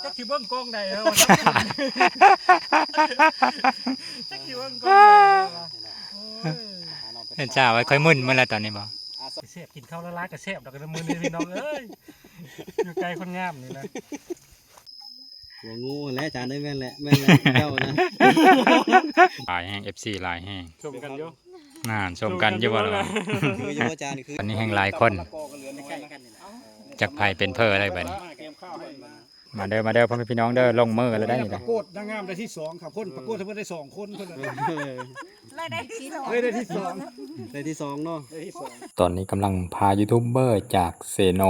ຈັກຊິເບິ່ງກ້ອງໃດແລ້ວ ຈັກຊິເບິ່ງກ້ອງໃດແລ້ວ ໂອ້ຍ ເຫັນຊາໄວ້ ຂ້ອຍມຶນໝົດແລ້ວຕອນນີ້ບໍ່ ແຊບ ກິນເຂົ້າຫຼາຍໆກໍແຊບດອກ ມື້ນີ້ພີ່ນ້ອງເອີຍ ຢູ່ໃກ້ຄົນງາມນີ້ນະ ຫົວງູແຫຼະ ອາຈານເອີຍ ແມ່ນແຫຼະ ແມ່ນແຫຼະ ເຈົ້ານະ ຫຼາຍແຮງ ເອັຟຊີ ຫຼາຍແຮງ ຊົມກັນຢູ່ ນັ້ນ ຊົມກັນຢູ່ບໍ່ລະ ຄືຢູ່ອາຈານ ຄື ອັນນີ້ແຮ່ງຫຼາຍຄົນ ຈັກໃຜເປັນເພີໃດບັດນີ້ ມາເດີ ມາເດີ ພໍ່ແມ່ພີ່ນ້ອງເດີ ລົງມືແລ້ວໄດ໋ນີ້ ປະກວດນາງງາມໄດ້ທີສອງ ຄັບຄົນປະກວດເພິ່ນໄດ້ສອງຄົນ ເພິ່ນ ເລີຍໄດ້ທີສອງ ເລີຍໄດ້ທີສອງເນາະ ໄດ້ທີສອງ ຕອນນີ້ກຳລັງພາຢູທູບເບີຈາກເຊໂນ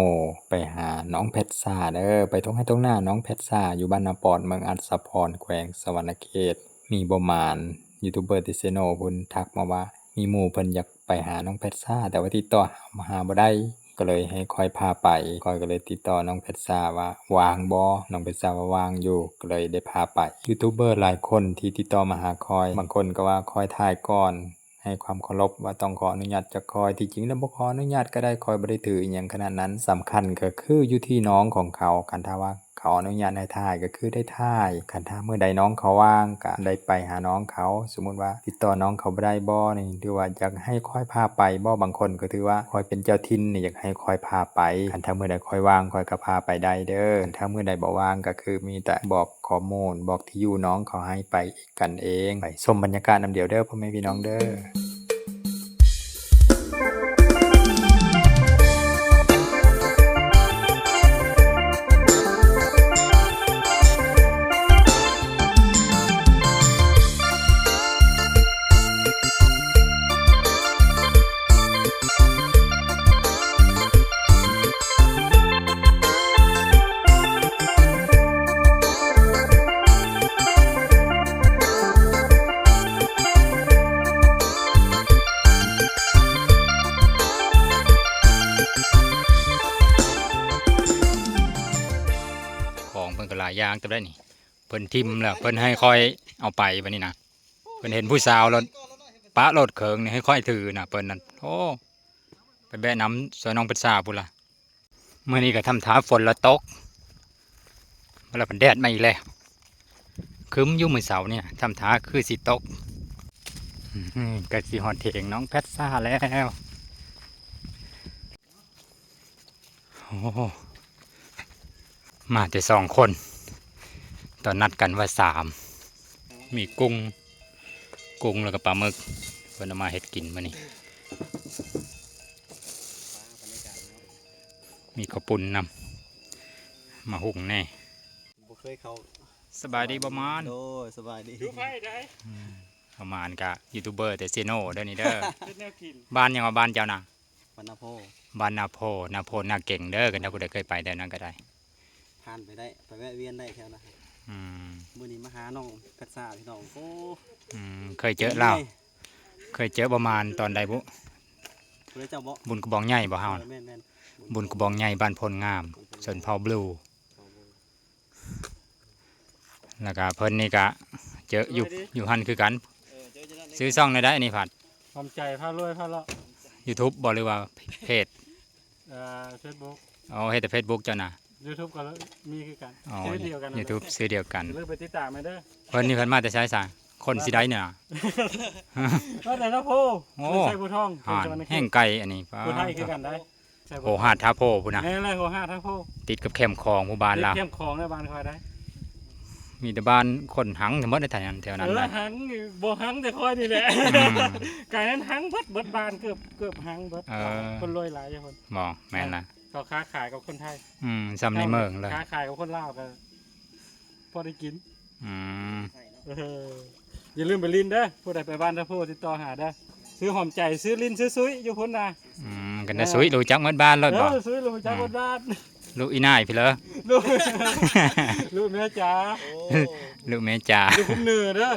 ໄປຫານ້ອງແພັດຊາເດີ ໄປທົ່ງໄຮ່ທົ່ງນານ້ອງແພັດຊາ ຢູ່ບ້ານນາປອດ ເມືອງອັດສະພອນ ແຂວງສະຫວັນນະເຂດ ມີບໍ່ໝານ ຢູທູບເບີທີ່ເຊໂນເພິ່ນທັກມາວ່າ ມີໝູ່ເພິ່ນຢາກໄປຫານ້ອງແພັດຊາ ແຕ່ວ່າຕິດຕໍ່ຫາ ຫາບໍ່ໄດ້ ກໍເລີຍໃຫ້ຂ້ອຍພາໄປ ຂ້ອຍກໍເລີຍຕິດຕໍ່ນ້ອງແພັດຊາວ່າ ວ່າງບໍ່ ນ້ອງແພັດຊາວ່າວ່າງຢູ່ ກໍເລີຍໄດ້ພາໄປ ຢູທູບເບີຫຼາຍຄົນທີ່ຕິດຕໍ່ມາຫາຂ້ອຍ ບາງຄົນກໍວ່າຂ້ອຍຖ່າຍກ່ອນ ໃຫ້ຄວາມເຄົາລົບວ່າຕ້ອງຂໍອະນຸຍາດຈາກຂ້ອຍ ທີ່ຈິງແລ້ວບໍ່ຂໍອະນຸຍາດກໍໄດ້ ຂ້ອຍບໍ່ໄດ້ຖືອີ່ຫຍັງຂະໜາດນັ້ນ ສຳຄັນກໍຄືຢູ່ທີ່ນ້ອງຂອງເຂົາ ຄັນຖ້າວ່າເຂົາອະນຸຍາດໃຫ້ຖ່າຍກໍຄືໄດ້ຖ່າຍ ຄັນຖ້າມື້ໃດນ້ອງເຂົາວ່າງກໍໄດ້ໄປຫານ້ອງເຂົາ ສົມມຸດວ່າຕິດຕໍ່ນ້ອງເຂົາບໍ່ໄດ້ບໍ່ນີ້ ຫຼືວ່າຢາກໃຫ້ຂ້ອຍພາໄປບໍ່ ບາງຄົນກໍຖືວ່າຂ້ອຍເປັນເຈົ້າຖິ່ນນີ້ ຢາກໃຫ້ຂ້ອຍພາໄປ ຄັນຖ້າມື້ໃດຂ້ອຍວ່າງ ຂ້ອຍກໍພາໄປໄດ້ເດີ ຄັນຖ້າມື້ໃດບໍ່ວ່າງກໍຄືມີແຕ່ບອກຂໍ້ມູນ ບອກທີ່ຢູ່ນ້ອງເຂົາໃຫ້ໄປ ກັນເອງ ໄປຊົມບັນຍາກາດນຳດຽວເດີ ພໍ່ແມ່ພີ່ນ້ອງເດີ. ຂອງເພິ່ນກໍຫຼາຍຢ່າງເຕີບໄດ໋ນີ້ ເພິ່ນຖິ້ມແລ້ວ ເພິ່ນໃຫ້ຂ້ອຍເອົາໄປບັດນີ້ນະ ເພິ່ນເຫັນຜູ້ສາວແລ້ວປະໂລດເຄິ່ງນີ້ ໃຫ້ຂ້ອຍຖືນະ ເພິ່ນນັ້ນ ໂອ້ ໄປແບະນຳຊ່ວຍນ້ອງເພັດຊາພຸ້ນລະ. ມື້ນີ້ກໍທຳທ່າຝົນລະຕົກ ແລ້ວກໍແດດມາອີກແລ້ວ ຄຶ້ມຢູ່ມື້ເຊົ້ານີ້ ທຳທ່າຄືຊິຕົກ ໃກ້ຊິຮອດເຖງນ້ອງແພັດຊາແລ້ວ ໂອ້ ມາແຕ່ສອງຄົນ ຕອນນັດກັນວ່າສາມ ມີກຸ້ງ ກຸ້ງ ແລ້ວກໍປາໝຶກ ເພິ່ນເອົາມາເຮັດກິນມື້ນີ້ ມີເຂົ້າປຸ້ນນຳ ໝາກຫຸ່ງແດ່ ບໍ່ເຄີຍເຂົ້າ ສະບາຍດີບໍ່ມານ ໂດຍ ສະບາຍດີ ດູໄຟໄດ້ ອືມ ປະມານກະຢູທູບເບີແຕ່ເຊໂນເດີນີ້ເດີ ເຮັດແນວກິນ ບ້ານຫຍັງວ່າບ້ານເຈົ້ານະ ບ້ານນາໂພ ບ້ານນາໂພ ນາໂພນາເກັງເດີ ຄັນຖ້າຜູ້ໃດເຄີຍໄປແຖວນັ້ນກໍໄດ້ ຜ່ານໄປໄດ້ ໄປແວະວຽນໄດ້ແຖວນັ້ນ ອືມ ມື້ນີ້ມາຫານ້ອງແພັດຊາ ພີ່ນ້ອງ ໂອ້ ອືມ ເຄີຍເຈີລາວ ເຄີຍເຈີປະມານຕອນໃດບຸ ຜູ້ໃດເຈົ້າບໍ ບຸນກະບອງໃຫຍ່ບໍເຮົາ ເອີ ແມ່ນໆ ບຸນກະບອງໃຫຍ່ ບ້ານໂພນງາມ ຊົນເຜົ່າບລູ ແລ້ວກະເພິ່ນນີ້ກະເຈີຢູ່ ຢູ່ຫັ້ນຄືກັນ ເອີ ເຈີຢູ່ນັ້ນ ຊື່ຊ່ອງແນວໃດອັນນີ້ພັດ ຫອມໃຈພາລວຍພາເລາະ ຢູທູບບໍ່ ຫຼືວ່າເພຈ ເອີ ເຟສບຸກ ອໍ ເຮັດແຕ່ເຟສບຸກເຈົ້ານະ ຢູທູບກໍມີຄືກັນ ອໍ ຊື່ດຽວກັນ ຢູທູບຊື່ດຽວກັນ ຢ່າລືມໄປຕິດຕາມແມ່ເດີ ເພິ່ນນີ້ເພິ່ນມາແຕ່ໃສຊະ ຄົນຊິໄດ້ນີ້ນະ ມາແຕ່ນາໂພ ໂອ້ ໄຊພູທອງ ຫານແຮ່ງໄກອັນນີ້ ຜູ້ໄທຄືກັນໄດ ໂຫຫາດທ່າໂພພຸ້ນນະ ແມ່ນແຫຼະ ໂຫຫາດທ່າໂພ ຕິດກັບແຄມຂອງໝູ່ບ້ານລາວ ແຄມຂອງໃນບ້ານຂ້ອຍໄດ໋ ມີແຕ່ບ້ານຄົນຮັ່ງທັງໝົດໃນແຖວນັ້ນ ແຖວນັ້ນ ເອີ ນະ ຮັ່ງ ບໍ່ຮັ່ງແຕ່ຂ້ອຍນີ້ແຫຼະ ອືມ ກາຍນັ້ນຮັ່ງເບິດ ເບິດບ້ານເກືອບ ເກືອບຮັ່ງເບິດ ເອີ ຄົນລວຍຫຼາຍຢູ່ພຸ້ນ ບໍ່ ແມ່ນລະ ເຂົາຄ້າຂາຍກັບຄົນໄທ ອືມ ຊ່ຳໃນເມືອງເລີຍ ຄ້າຂາຍກັບຄົນລາວກໍພໍໄດ້ກິນ ອືມ ເອີ ຢ່າລືມໄປຫຼິ້ນເດີ ຜູ້ໃດໄປບ້ານທ່າໂພຕິດຕໍ່ຫາເດີ ຊື່ຫອມໃຈ ຊື່ຫຼິ້ນ ຊື່ຊຸຍ ຢູ່ພຸ້ນນະ ອືມ ກັນນະ ເອີ ຊຸຍ ຮູ້ຈັກໝົດບ້ານໂລດບໍ່ ເອີ ຊຸຍ ຮູ້ຈັກໝົດບ້ານ ລູກອີ່ນາຍພີ້ເລີ ລູກ ລູກແມ່ຈາ ລູກແມ່ຈາ ຢູ່ຄຸ້ມເໜືອເດີ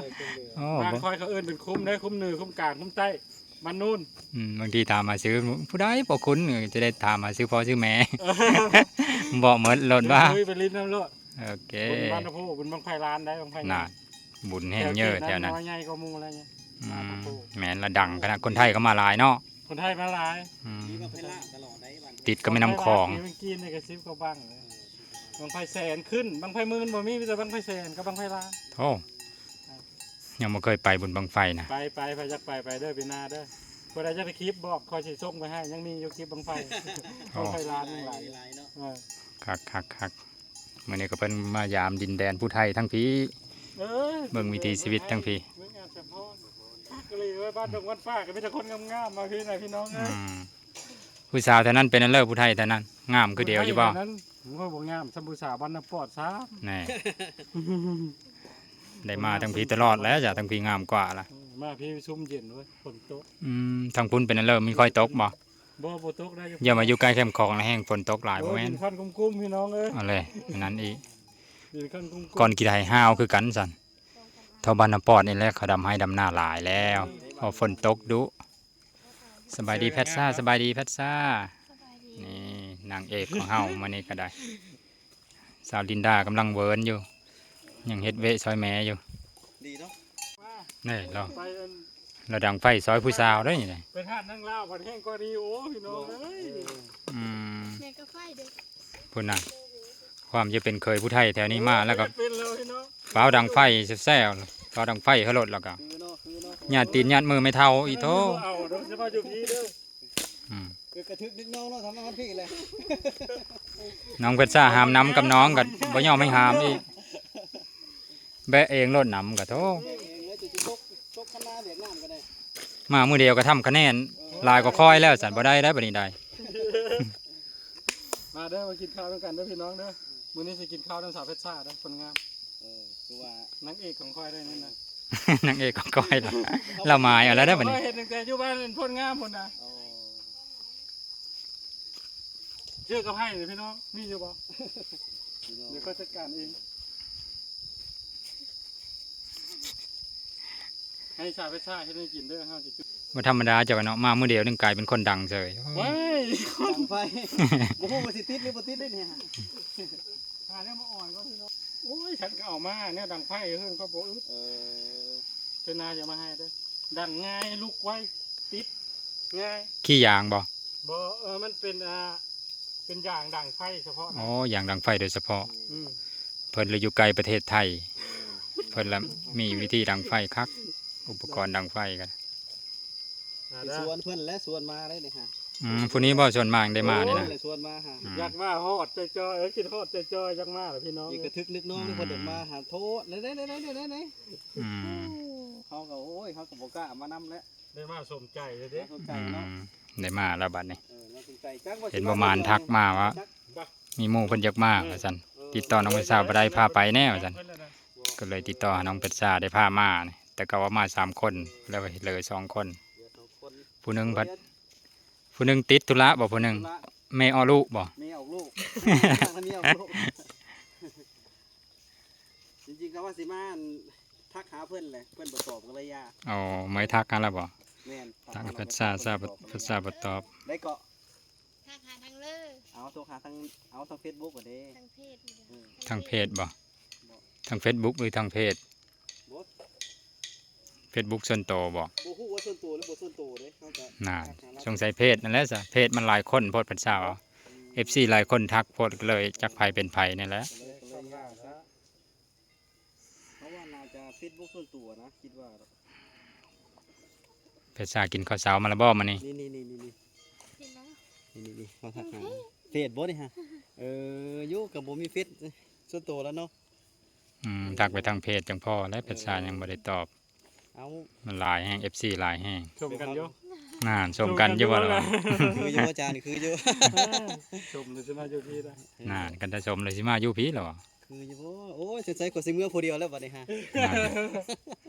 ໂອ້ ບ້ານຂ້ອຍເຂົາເອີ້ນເປັນຄຸ້ມເດີ ຄຸ້ມເໜືອ ຄຸ້ມກາງ ຄຸ້ມໃຕ້ ບ້ານໂນ້ນ ອືມ ບາງທີຖາມຫາຊື່ຜູ້ໃດບໍ່ຄຸ້ນ ຈະໄດ້ຖາມຫາຊື່ພໍ່ຊື່ແມ່ ບອກໝົດໂລດວ່າ ເອີ ໄປຫຼິ້ນນຳໂລດ ໂອເຄ ບຸນບ້ານນາໂພ ບຸນບັ້ງໄຟລ້ານໄດ໋ ບັ້ງໄຟ ນັ້ນ ບຸນແຮງເຍີແຖວນັ້ນ ແຖວເຂດນັ້ນ ນ້ອຍໃຫຍ່ກວ່າໝູ່ແລ້ວ ອືມ ບ້ານນາໂພ ແມ່ນລະ ດັງຂະໜາດ ຄົນໄທກໍມາຫຼາຍເນາະ ຄົນໄທມາຫຼາຍ ອືມ ຕິດກັບແມ່ນ້ຳຂອງ ຄົນໄທມາຫຼາຍ ຈີນນີ້ກໍສິບກວ່າບັ້ງ ເອີ ບັ້ງໄຟແສນຂຶ້ນ ບັ້ງໄຟໝື່ນບໍ່ມີ ມີແຕ່ບັ້ງໄຟແສນກັບບັ້ງໄຟລ້ານ. ໂອ້ ຍັງບໍ່ເຄີຍໄປບຸນບັ້ງໄຟນະ. ໄປ ໄປ ໃຜຢາກໄປ ໄປເດີ ປີໜ້າເດີ. ຜູ້ໃດຢາກໄດ້ຄລິບບອກ ຂ້ອຍຊິສົ່ງໄປໃຫ້ ຍັງມີຢູ່ຄລິບບັ້ງໄຟ. ໂອ້ ບັ້ງໄຟລ້ານຍັງຫຼາຍ ຫຼາຍເນາະ. ເອີ ຄັກໆໆ. ມື້ນີ້ກໍເພິ່ນມາຢາມດິນແດນຜູ້ໄທທັງພີ້ ເອີ ເບິ່ງວິຖີຊີວິດທັງພີ້. ເມືອງອາດສະພອນ ຄັກອີ່ຫຼີເວີຍ. ບ້ານດົງວັນຟ້າກໍມີແຕ່ຄົນງາມໆ ມາພີ້ນະ ພີ່ນ້ອງເອີຍ. ອືມ ຜູ້ສາວແຖວນັ້ນເປັນອັນເລີ ຜູ້ໄທແຖວນັ້ນງາມຄືດຽວຢູ່ບໍ່? ຜູ້ໄທແຖວນັ້ນ ໂອ້ຍ ບໍ່ງາມສ່ຳຜູ້ສາວບ້ານນາປອດຊ້ຳ. ແນ່ ໄດ້ມາທັງພີ້ຕະຫຼອດແລ້ວຈ້ະ ທັງພີ້ງາມກວ່າລະ. ເອີ ມາພີ້ຊຸ່ມເຢັນເວີຍ ຝົນຕົກ. ອືມ ທາງພຸ້ນເປັນອັນເລີ ມີຄ່ອຍຕົກບໍ່? ບໍ່ ບໍ່ຕົກໄດ້. ຢ່າມາຢູ່ໃກ້ແຄມຂອງລະແຮງຝົນຕົກຫຼາຍ. ໂອ້ຍ ບໍ່ແມ່ນ ດິນຄັນກຸ້ມໆ ພີ່ນ້ອງເອີຍ. ເອົາເລີຍ ອັນນັ້ນອີກ ດິນຄັນກຸ້ມໆ. ກ່ອນກິນໄດ້ຫາວຄືກັນຊັ້ນ ເທົ່າບ້ານນາປອດນີ້ແຫຼະ ເຂົາດຳໄຮ່ດຳນາຫຼາຍແລ້ວ ເພາະຝົນຕົກດຸ. ສະບາຍດີແພັດຊາ ສະບາຍດີແພັດຊາ. ສະບາຍດີ. ນີ້ນາງເອກຂອງເຮົາ ມື້ນີ້ກໍໄດ້ ສາວລິນດາກຳລັງເວີນຢູ່ ຍັງເຮັດເວະຊ່ອຍແມ່ຢູ່. ດີເນາະ. ນີ້ລາວ ໄປອັນ ລາວດັງໄຟຊ່ອຍຜູ້ສາວໄດ໋ນີ້. ໄປທາດນາງລາວພັດແຮງກວ່ານີ້ ໂອ້ ພີ່ນ້ອງເອີຍ. ອືມ ແມ່ກໍໄຟເດ້ ພຸ້ນນະ. ຄວາມຈະເປັນເຂີຍຜູ້ໄທແຖວນີ້ມາແລ້ວກໍ ເອີ ເປັນແລ້ວພີ່ນ້ອງ ຟ້າວດັງໄຟແຊວໆ ຟ້າວດັງໄຟເຮີລົດແລ້ວກໍ ຄືເນາະ ຄືເນາະ ຍາດຕີນຍາດມືແມ່ເຖົ້າອີກໂທ້. ເອົາເດີ ຈະມາຢູ່ພີ້ເດີ. ອືມ ເອີ ກະທຶກດຶກນ້ອງເນາະ ທຳມາຮອດພີ້ແຫຼະ. ນ້ອງເພິ່ນສາຫາມນຳກັບນ້ອງກໍບໍ່ຍອມໃຫ້ຫາມອີກ ແບະເອງໂລດນຳກໍໂທ້. ເອງເລີຍ ຈະຕົກ ຕົກຄັນນາແບກນ້ຳກໍໄດ້. ມາມື້ດຽວກໍທຳຄະແນນ ເອີ ຫຼາຍກວ່າຂ້ອຍແລ້ວຊັ້ນ ບໍ່ໄດ້ໄດ໋ ບັດນີ້ໄດ໋. ມາເດີ ມາກິນຂ້າວນຳກັນເດີພີ່ນ້ອງເດີ. ມື້ນີ້ຊິກິນຂ້າວນຳສາວເພັດຊາເດີ ຄົນງາມ. ເອີ ຄືວ່ານາງເອກຂອງຂ້ອຍໄດ໋ນີ້ນະ. ນາງເອກຂອງຂ້ອຍລະ ລະໝາຍເອົາແລ້ວເດີບັດນີ້. ເຮັດຕັ້ງແຕ່ຢູ່ບ້ານໂພນງາມພຸ້ນນະ. ອໍ ເຈອກັບໃຜນີ້ພີ່ນ້ອງ ມີຢູ່ບໍ່? ພີ່ນ້ອງ ດຽວຂ້ອຍຈັດການເອງ. ໃຫ້ສາວເພັດຊາເຮັດໃຫ້ກິນເດີ ເຮົາຊິຈຸດ. ບໍ່ທຳມະດາເຈົ້າເນາະ ມາມື້ດຽວໜຶ່ງກາຍເປັນຄົນດັງເສີຍ. ວ້າຍ ດັງໄຟ ບໍ່ຮູ້ວ່າຊິຕິດຫຼືບໍ່ຕິດເດ້ນີ້. ຫາແນວມາອ່ອນກ່ອນເນາະ. ໂອ້ຍ ສັນກໍເອົາມາ ແນວດັງໄຟເຮືອນກໍບໍ່ອຶດ. ເອີ ເທື່ອໜ້າຢ່າມາໃຫ້ເດີ. ດັງງ່າຍ ລຸກໄວ ຕິດງ່າຍ. ຂີ້ຢາງບໍ່? ບໍ່ ເອີ ມັນເປັນ ອ່າ ເປັນຢາງດັງໄຟສະເພາະນະ. ອໍ ຢາງດັງໄຟໂດຍສະເພາະ. ອືມ ເພິ່ນລະຢູ່ໃກ້ປະເທດໄທ ເພິ່ນລະມີວິທີດັງໄຟຄັກ ອຸປະກອນດັງໄຟກັນ. ໄປຊວນເພິ່ນແຫຼະ ຊວນມາໄດ້ນີ້ຫາ. ອືມ ຜູ້ນີ້ບໍ່ຊວນມາ ໄດ້ມານີ້ນະ. ໂອ້ຍ ຊວນມາຫາ. ອືມ ຢາກມາຮອດຈ່ອຍໆ ເອີ ຄິດຮອດຈ່ອຍໆ ຢາກມາລະພີ່ນ້ອງ. ນີ້ກະທຶກນຶກນ້ອງ ອືມ ເພິ່ນຢາກມາຫາ. ໂທດ ໄດ້ໆໆໆໆ. ອືມ ເຮົາກໍ ໂອ້ຍ ເຮົາກໍບໍ່ກ້າມານຳແຫຼະ. ໄດ້ມາສົມໃຈເລີຍເດ້ ສົມໃຈເນາະ. ອືມ ໄດ້ມາແລ້ວບັດນີ້. ເອີ ເຫັນບໍ່ມານທັກມາວ່າ ມີໝູ່ເພິ່ນຢາກມາວ່າຊັ້ນ. ເອີ ຕິດຕໍ່ນ້ອງເປັດຊາບໍ່ໄດ້ ພາໄປແດ່ວ່າຊັ້ນ. ກໍເລີຍຕິດຕໍ່ຫານ້ອງເປັດຊາ ໄດ້ພາມານີ້. ແຕ່ເກົ່າວ່າມາສາມຄົນ ແລ້ວເຫຼືອສອງຄົນ. ເຫຼືອສອງຄົນ ຜູ້ໜຶ່ງພັດ ຜູ້ໜຶ່ງຕິດທຸລະບໍ່? ຜູ້ໜຶ່ງ ທຸລະ ແມ່ອອກລູກບໍ່? ແມ່ອອກລູກ ແມ່ອອກລູກ. ຈິງໆ ກໍວ່າຊິມາ ອັນ ທັກຫາເພິ່ນແຫຼະ ເພິ່ນບໍ່ຕອບກໍເລີຍຢ່າ. ອໍ ໄມ່ທັກຫາລະບໍ່? ແມ່ນ ທັກຫາເພິ່ນ ສາ ສາ ເພິ່ນສາບໍ່ຕອບ. ໄດ້ເກາະ ທັກຫາທາງເລີ ເອົາ ໂທຫາທາງ ເອົາ ທາງເຟສບຸກເດ້. ທາງເພຈນີ້ ເອີ ທາງເພຈບໍ່? ບໍ່ ທາງເຟສບຸກ ຫຼື ທາງເພຈ? ບໍ່ ເຟສບຸກສ່ວນໂຕບໍ່? ບໍ່ຮູ້ວ່າສ່ວນໂຕ ຫຼື ບໍ່ສ່ວນໂຕເດ້. ເຮົາກໍ ນັ້ນ ສົງໄສເພຈນັ້ນແຫຼະຊະ ເພຈມັນຫຼາຍຄົນໂພດ ເພິ່ນສາວ. ອືມ ເອັຟຊີຫຼາຍຄົນທັກໂພດ ກໍເລີຍຈັກໃຜເປັນໃຜນີ້ແຫຼະ. ເພາະວ່າໜ້າຈະເຟສບຸກສ່ວນຕົວນະ ຄິດວ່າ. ເພັດຊາກິນເຂົ້າເຊົ້າມາແລ້ວບໍ່ມື້ນີ້? ນີ້ໆໆໆ ເຫັນແລ້ວ ນີ້ໆໆ ເຮົາທັກຫາ ເຟສບໍ່ນີ້ຫະ? ເອີ ຢູ່ ກໍບໍ່ມີເຟສສ່ວນຕົວແລ້ວເນາະ. ອືມ ເອີ ທັກໄປທາງເພຈຈັ່ງພໍແຫຼະ ເອີ ເພັດຊາຍັງບໍ່ໄດ້ຕອບ. ເອົ້າ ມັນຫຼາຍແຮງ ເອັຟຊີຫຼາຍແຮງ. ຊົມກັນຢູ່ ນັ້ນ ຊົມກັນຢູ່ບໍ່ລະ? ຄືຢູ່ອາຈານ ຄືຢູ່ ຊົມຊິມາຢູ່ພີ້ລະ. ນັ້ນ ຄັນຖ້າຊົມແລ້ວຊິມາຢູ່ພີ້ລະ. ຄືຢູ່ບໍ່? ໂອ້ຍ ສົງໄສຂ້ອຍຊິເມືອຜູ້ດຽວແລ້ວບັດນີ້ຫະ. ນັ້ນ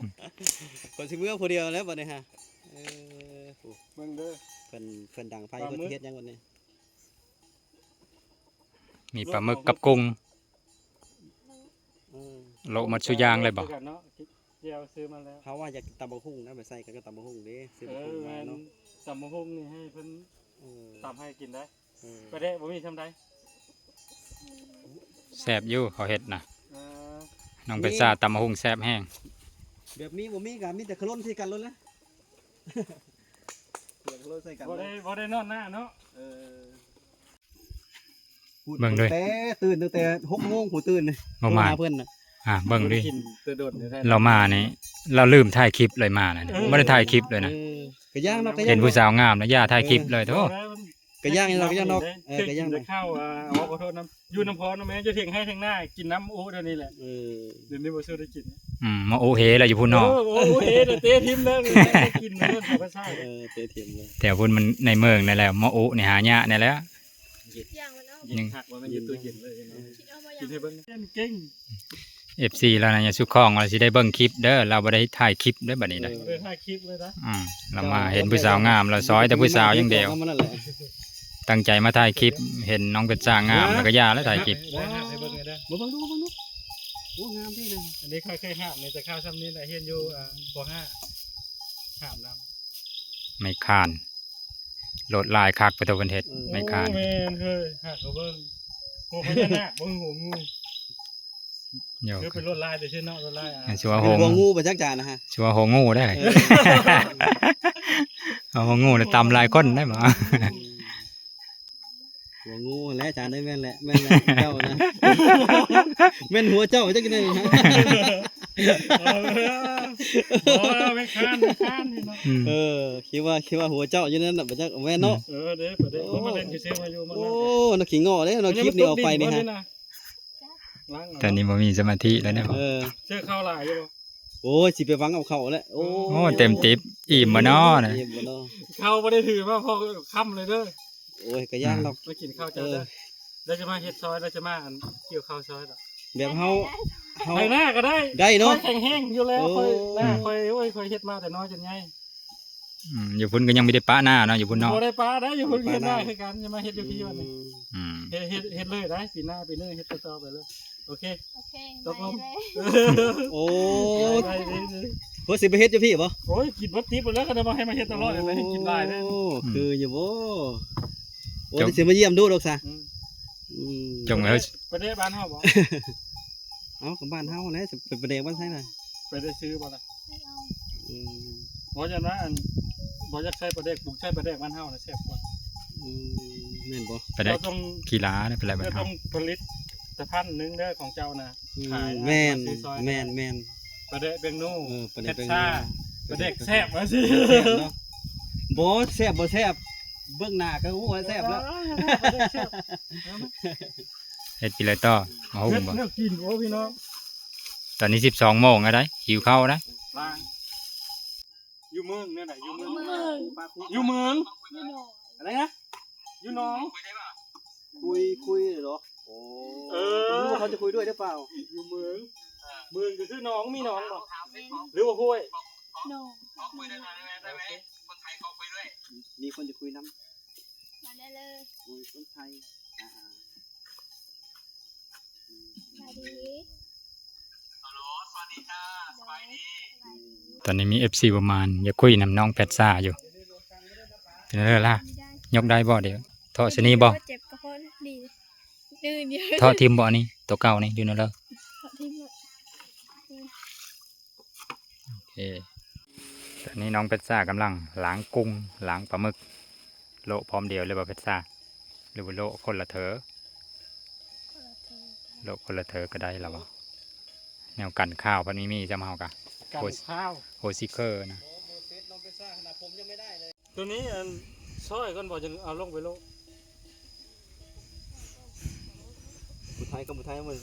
ຂ້ອຍຊິເມືອຜູ້ດຽວແລ້ວບັດນີ້ຫະ. ເອີ ເບິ່ງເດີ ເພິ່ນ ເພິ່ນດັງໄຟ ປາໝຶກ ເພິ່ນຊິເຮັດຫຍັງບັດນີ້? ມີປາໝຶກກັບກຸ້ງ. ອືມ ໂລະໝົດຊຸຢ່າງເລີຍບໍ່? ຄືກັນເນາະ ດຽວຊື້ມາແລ້ວ. ເຮົາວ່າຢາກຕຳບັກຫຸ່ງນະ ໄປໃສ່ກັນກັບຕຳບັກຫຸ່ງເດ້ ຊື້ບັກຫຸ່ງມາເນາະ. ເອີ ແມ່ນ ຕຳບັກຫຸ່ງນີ້ໃຫ້ເພິ່ນ ເອີ ຕຳໃຫ້ກິນໄດ້. ເອີ ປາແດກບໍ່ມີຊ່ຳໃດ. ແຊບຢູ່ເຂົາເຮັດນະ. ເອີ ນ້ອງເປັນຊາຕຳບັກຫຸ່ງແຊບແຮງ. ແບບນີ້ບໍ່ມີກະມີແຕ່ຂະຫຼົ່ນໃສ່ກັນໂລດແຫຼະ. ຂະຫຼົ່ນໃສ່ກັນ ບໍ່ໄດ້ ບໍ່ໄດ້ນອນໜ້າເນາະ. ເອີ. ເບິ່ງເດີ້ ແຕ່ຕື່ນ ຕັ້ງແຕ່ຫົກໂມງພຸ້ນຕື່ນ ບໍ່ມາ ໂທຫາເພິ່ນນະ. ອ່າ ເບິ່ງເດີ້ ກິນແຕ່ດົນແທ້ໆ ລາວມານີ້ ລາວລືມຖ່າຍຄລິບເລີຍມານະ ເອີ ບໍ່ໄດ້ຖ່າຍຄລິບເລີຍນະ. ເອີ ກະຢ່າງເນາະ ກະຢ່າງ ເຫັນຜູ້ສາວງາມແລ້ວຢ່າຖ່າຍຄລິບເລີຍ ເອີ ໂທ້. ກະຢ່າງນີ້ລະ ກະຢ່າງເນາະ ເອີ ກະຢ່າງ ກິນແຕ່ເຂົ້າ ອ່າ ຂໍໂທດນຳ ຢູ່ນຳພໍ່ນຳແມ່ ຢູ່ເຖິງໄຮ່ເຖິງນາ ກິນນຳໂອ້ດຽວນີ້ແຫຼະ. ເອີ ດຽວນີ້ບໍ່ສູ້ໄດ້ກິນ ອືມ ມາໂອເຮແລ້ວຢູ່ພຸ້ນເນາະ. ເອີ ໂອເຮແລ້ວເຕະຖິ້ມແລ້ວ ກິນແລ້ວທຳມະຊາດ. ເອີ ເຕະຖິ້ມແລ້ວ ແຖວພຸ້ນມັນໃນເມືອງນີ້ແຫຼະ ມາໂອນີ້ຫາຍາກແດ່ແລ້ວ. ຍັງຄັກວ່າມັນຢູ່ຕູ້ເຢັນເລີຍເນາະ ກິນໃຫ້ເບິ່ງ ເກັ່ງ. ເອັຟຊີລາວນະ ຢ່າສຸຄອງວ່າຊິໄດ້ເບິ່ງຄລິບເດີ້ ລາວບໍ່ໄດ້ຖ່າຍຄລິບເດີ້ບັດນີ້ນະ. ເອີ ບໍ່ໄດ້ຖ່າຍຄລິບເລີຍນະ. ອືມ ລາວມາເຫັນຜູ້ສາວງາມ ລາວຊອຍແຕ່ຜູ້ສາວຢ່າງດຽວ ຕັ້ງໃຈມາຖ່າຍຄລິບ ເຫັນນ້ອງເພັດສາງາມ ລາວກະຢ່າແລ້ວຖ່າຍຄລິບ. ບໍ່ເບິ່ງດູ ບໍ່ເບິ່ງດູ ໂອ້ ງາມເດ້ນະ. ອັນນີ້ຂ້ອຍເຄີຍຫາບນີ້ ແຕ່ຄາວຊ່ຳນີ້ແຫຼະ ຮຽນຢູ່ ອ່າ ປໍຫ້າ ຫາບນຳ ໄມ້ຄ້ານ ໂລດລາຍຄັກ ປະຕູເພິ່ນເຮັດ ເອີ ໄມ້ຄ້ານ. ໂອ້ ແມ່ນເຮີຍ ຫາກະເບິ່ງ ຫົວພະຍານາກ ບໍ່ຮູ້ຫົວງູ ໂຍ ຄືເປັນໂລດລາຍແຕ່ຊື່ເນາະ ໂລດລາຍ ອ່າ ຊິວ່າຫົວງູບໍ່ຈັກຈານນະຮະ ຊິວ່າຫົວງູໄດ້. ເອີ ເອົາຫົວງູນະ ຕຳຫຼາຍຄົນໄດ້ບໍ່? ອືມ ຫົວງູຫັ້ນແຫຼະ ຈານເອີຍ ແມ່ນແຫຼະ ແມ່ນແຫຼະ ເຈົ້ານະ ແມ່ນຫົວເຈົ້າຈັກຈັ່ງໃດ. ເອີ ບໍ່ ໄມ້ຄ້ານ ໄມ້ຄ້ານນີ້ເນາະ. ອືມ ເອີ ຄິດວ່າ ຄິດວ່າຫົວເຈົ້າຢູ່ນັ້ນນະ ບໍ່ຈັກ ແມ່ນເນາະ. ເອີ ເດ້ ປະເດັນ ປະເດັນຄືຊື້ມາຢູ່ ໂອ້ ມາ ນັກຂີ້ງໍເດ້ເນາະ ຄລິບນີ້ອອກໄປນີ້ຮະ. ຕອນນີ້ບໍ່ມີສະມາທິແລ້ວເນາະ. ເອີ ເຊື້ອເຂົ້າຫຼາຍຢູ່ບໍ່? ໂອ້ຍ ຊິໄປຫວັງເອົາເຂົ້າແຫຼະ. ໂອ້ ໂອ້ ເຕັມຕິບ ອີ່ມບໍ່ນໍນະ? ອີ່ມບໍ່ນໍ? ເຂົ້າບໍ່ໄດ້ຖືມາພໍຄ່ຳເລີຍເດີ້. ໂອ້ຍ ກະຢ່າງດອກ ມາກິນເຂົ້າເຈົ້າເດີ້. ເອີ ແລ້ວຈະມາເຮັດຊອຍ ແລ້ວຈະມາ ອັນ ກ່ຽວເຂົ້າຊອຍດອກ. ແບບເຮົາ ເຮົາ ໄຖນາກະໄດ້ ໄດ້ເນາະ ຂ້ອຍແຂງແຮງຢູ່ແລ້ວ. ໂອ້ ຂ້ອຍ ນາຂ້ອຍ ໂອ້ຍ ຂ້ອຍເຮັດມາແຕ່ນ້ອຍຈົນໃຫຍ່. ອືມ ຢູ່ພຸ້ນກະຍັງບໍ່ໄດ້ປະນາເນາະ ຢູ່ພຸ້ນເນາະ. ບໍ່ໄດ້ປະໄດ້ ຢູ່ພຸ້ນເຮັດນາຄືກັນ ຈະມາເຮັດຢູ່ພີ້. ອືມ ເຮັດ ເຮັດ ເຮັດເລີຍໄດ໋ ປີໜ້າ ປີນີ້ເຮັດຕໍ່ໆໄປເລີຍ. ໂອເຄ ໂອເຄ ຕົກລົງ. ໂອ້ ໄດ້ໆ ເພິ່ນຊິໄປເຮັດຢູ່ພີ້ບໍ່? ໂອ້ຍ ກິນເບິດຕິບແລ້ວ ຄັນວ່າໃຫ້ມາເຮັດຕະຫຼອດ ໃຫ້ກິນຫຼາຍເດ້. ໂອ້ ຄືຢູ່ບໍ່? ໂອ້ ຊິມາຢ້ຽມດູດອກຊະ. ອືມ ອືມ ຈົງເອີຍ ປະເດກ ປະເດກບ້ານເຮົາບໍ່? ເອົ້າ ກະບ້ານເຮົາແຫຼະ ເປັນປະແດກບ້ານໃສນະ? ໄປໄດ້ຊື້ບໍ່ລະ? ອືມ ບໍ່ ຢ້ານວ່າ ອັນ ບໍ່ຢາກໃຊ້ປາແດກປຸງ ໃຊ້ປາແດກບ້ານເຮົານະແຊບກວ່າ. ອືມ ແມ່ນບໍ່? ປາແດກ ເຮົາຕ້ອງ ຂີ້ຫຼາເດ້ ປາແດກບ້ານເຮົາ ຕ້ອງຜະລິດຕະພັນໜຶ່ງເດີ້ຂອງເຈົ້ານະ. ອືມ ຂາຍ ແມ່ນ ແມ່ນໆ ປາແດກແປ້ງນົວ. ເອີ ປາແດກແປ້ງນົວ ແຊບວ່າຊີ້. ແຊບເນາະ ບໍ່ແຊບບໍ່ແຊບ ເບິ່ງໜ້າກະຮູ້ວ່າແຊບແລ້ວ. ເຮັດກິນເລີຍຕໍ່ ມາຫຸ່ງບໍ່? ເຮັດແນວກິນ ໂອ້ ພີ່ນ້ອງ. ຕອນນີ້ສິບສອງໂມງແລ້ວໃດ໋ ຫິວເຂົ້າໃດ໋. ຢູ່ເມືອງແນວໃດ? ຢູ່ເມືອງ ຢູ່ເມືອງ ຢູ່ເມືອງ ຢູ່ໜອງ ອັນໃດນະ? ຢູ່ໜອງ ຄຸຍ ຄຸຍເນາະ. ໂອ້ ເອີ ເຂົາຈະຄຸຍດ້ວຍຫຼືເປົ່າ? ຢູ່ເມືອງ ເມືອງກະຄືໜອງ ມີໜອງບໍ່ ຫຼືວ່າຫ້ວຍ? ໜອງ ໂອເຄ ມີຄົນຈະຄຸຍນຳ ມາໄດ້ເລີຍ ຄຸຍຄົນໄທ. ອ່າ ສະບາຍດີ ຕອນນີ້ມີເອັຟຊີປະມານ ຢາກຄຸຍນຳນ້ອງແພັດຊາຢູ່. ເປັນເລີລະ ຍົກໄດ້ບໍ່? ດຽວເທາະຊະນີ້ບໍ່? ເຈັບກະເພາະດີ ເທາະຖິ້ມບໍ່ອັນນີ້ ໂຕເກົ່ານີ້ ຢູ່ໃນເລີ ເທາະຖິ້ມ. ໂອເຄ ຕອນນີ້ນ້ອງແພັດຊາກຳລັງລ້າງກຸ້ງ ລ້າງປາໝຶກ. ໂລະພ້ອມດຽວເລີຍບໍ່ແພັດຊາ ຫຼືວ່າໂລະຄົນລະເທີ? ໂລະຄົນລະເທີກະໄດ້ລະບໍ່? ແນວກັນຄາວພັດມີມີຊ້ຳເຮົາກະ ກັນຄາວ ໂຮຊິເຄີນະ. ໂຕນີ້ອັນ ຊອຍກ່ອນບໍ່ ຈັ່ງເອົາລົງໄປໂລະ. ຜູ້ໄທກັບຜູ້ໄທມັນ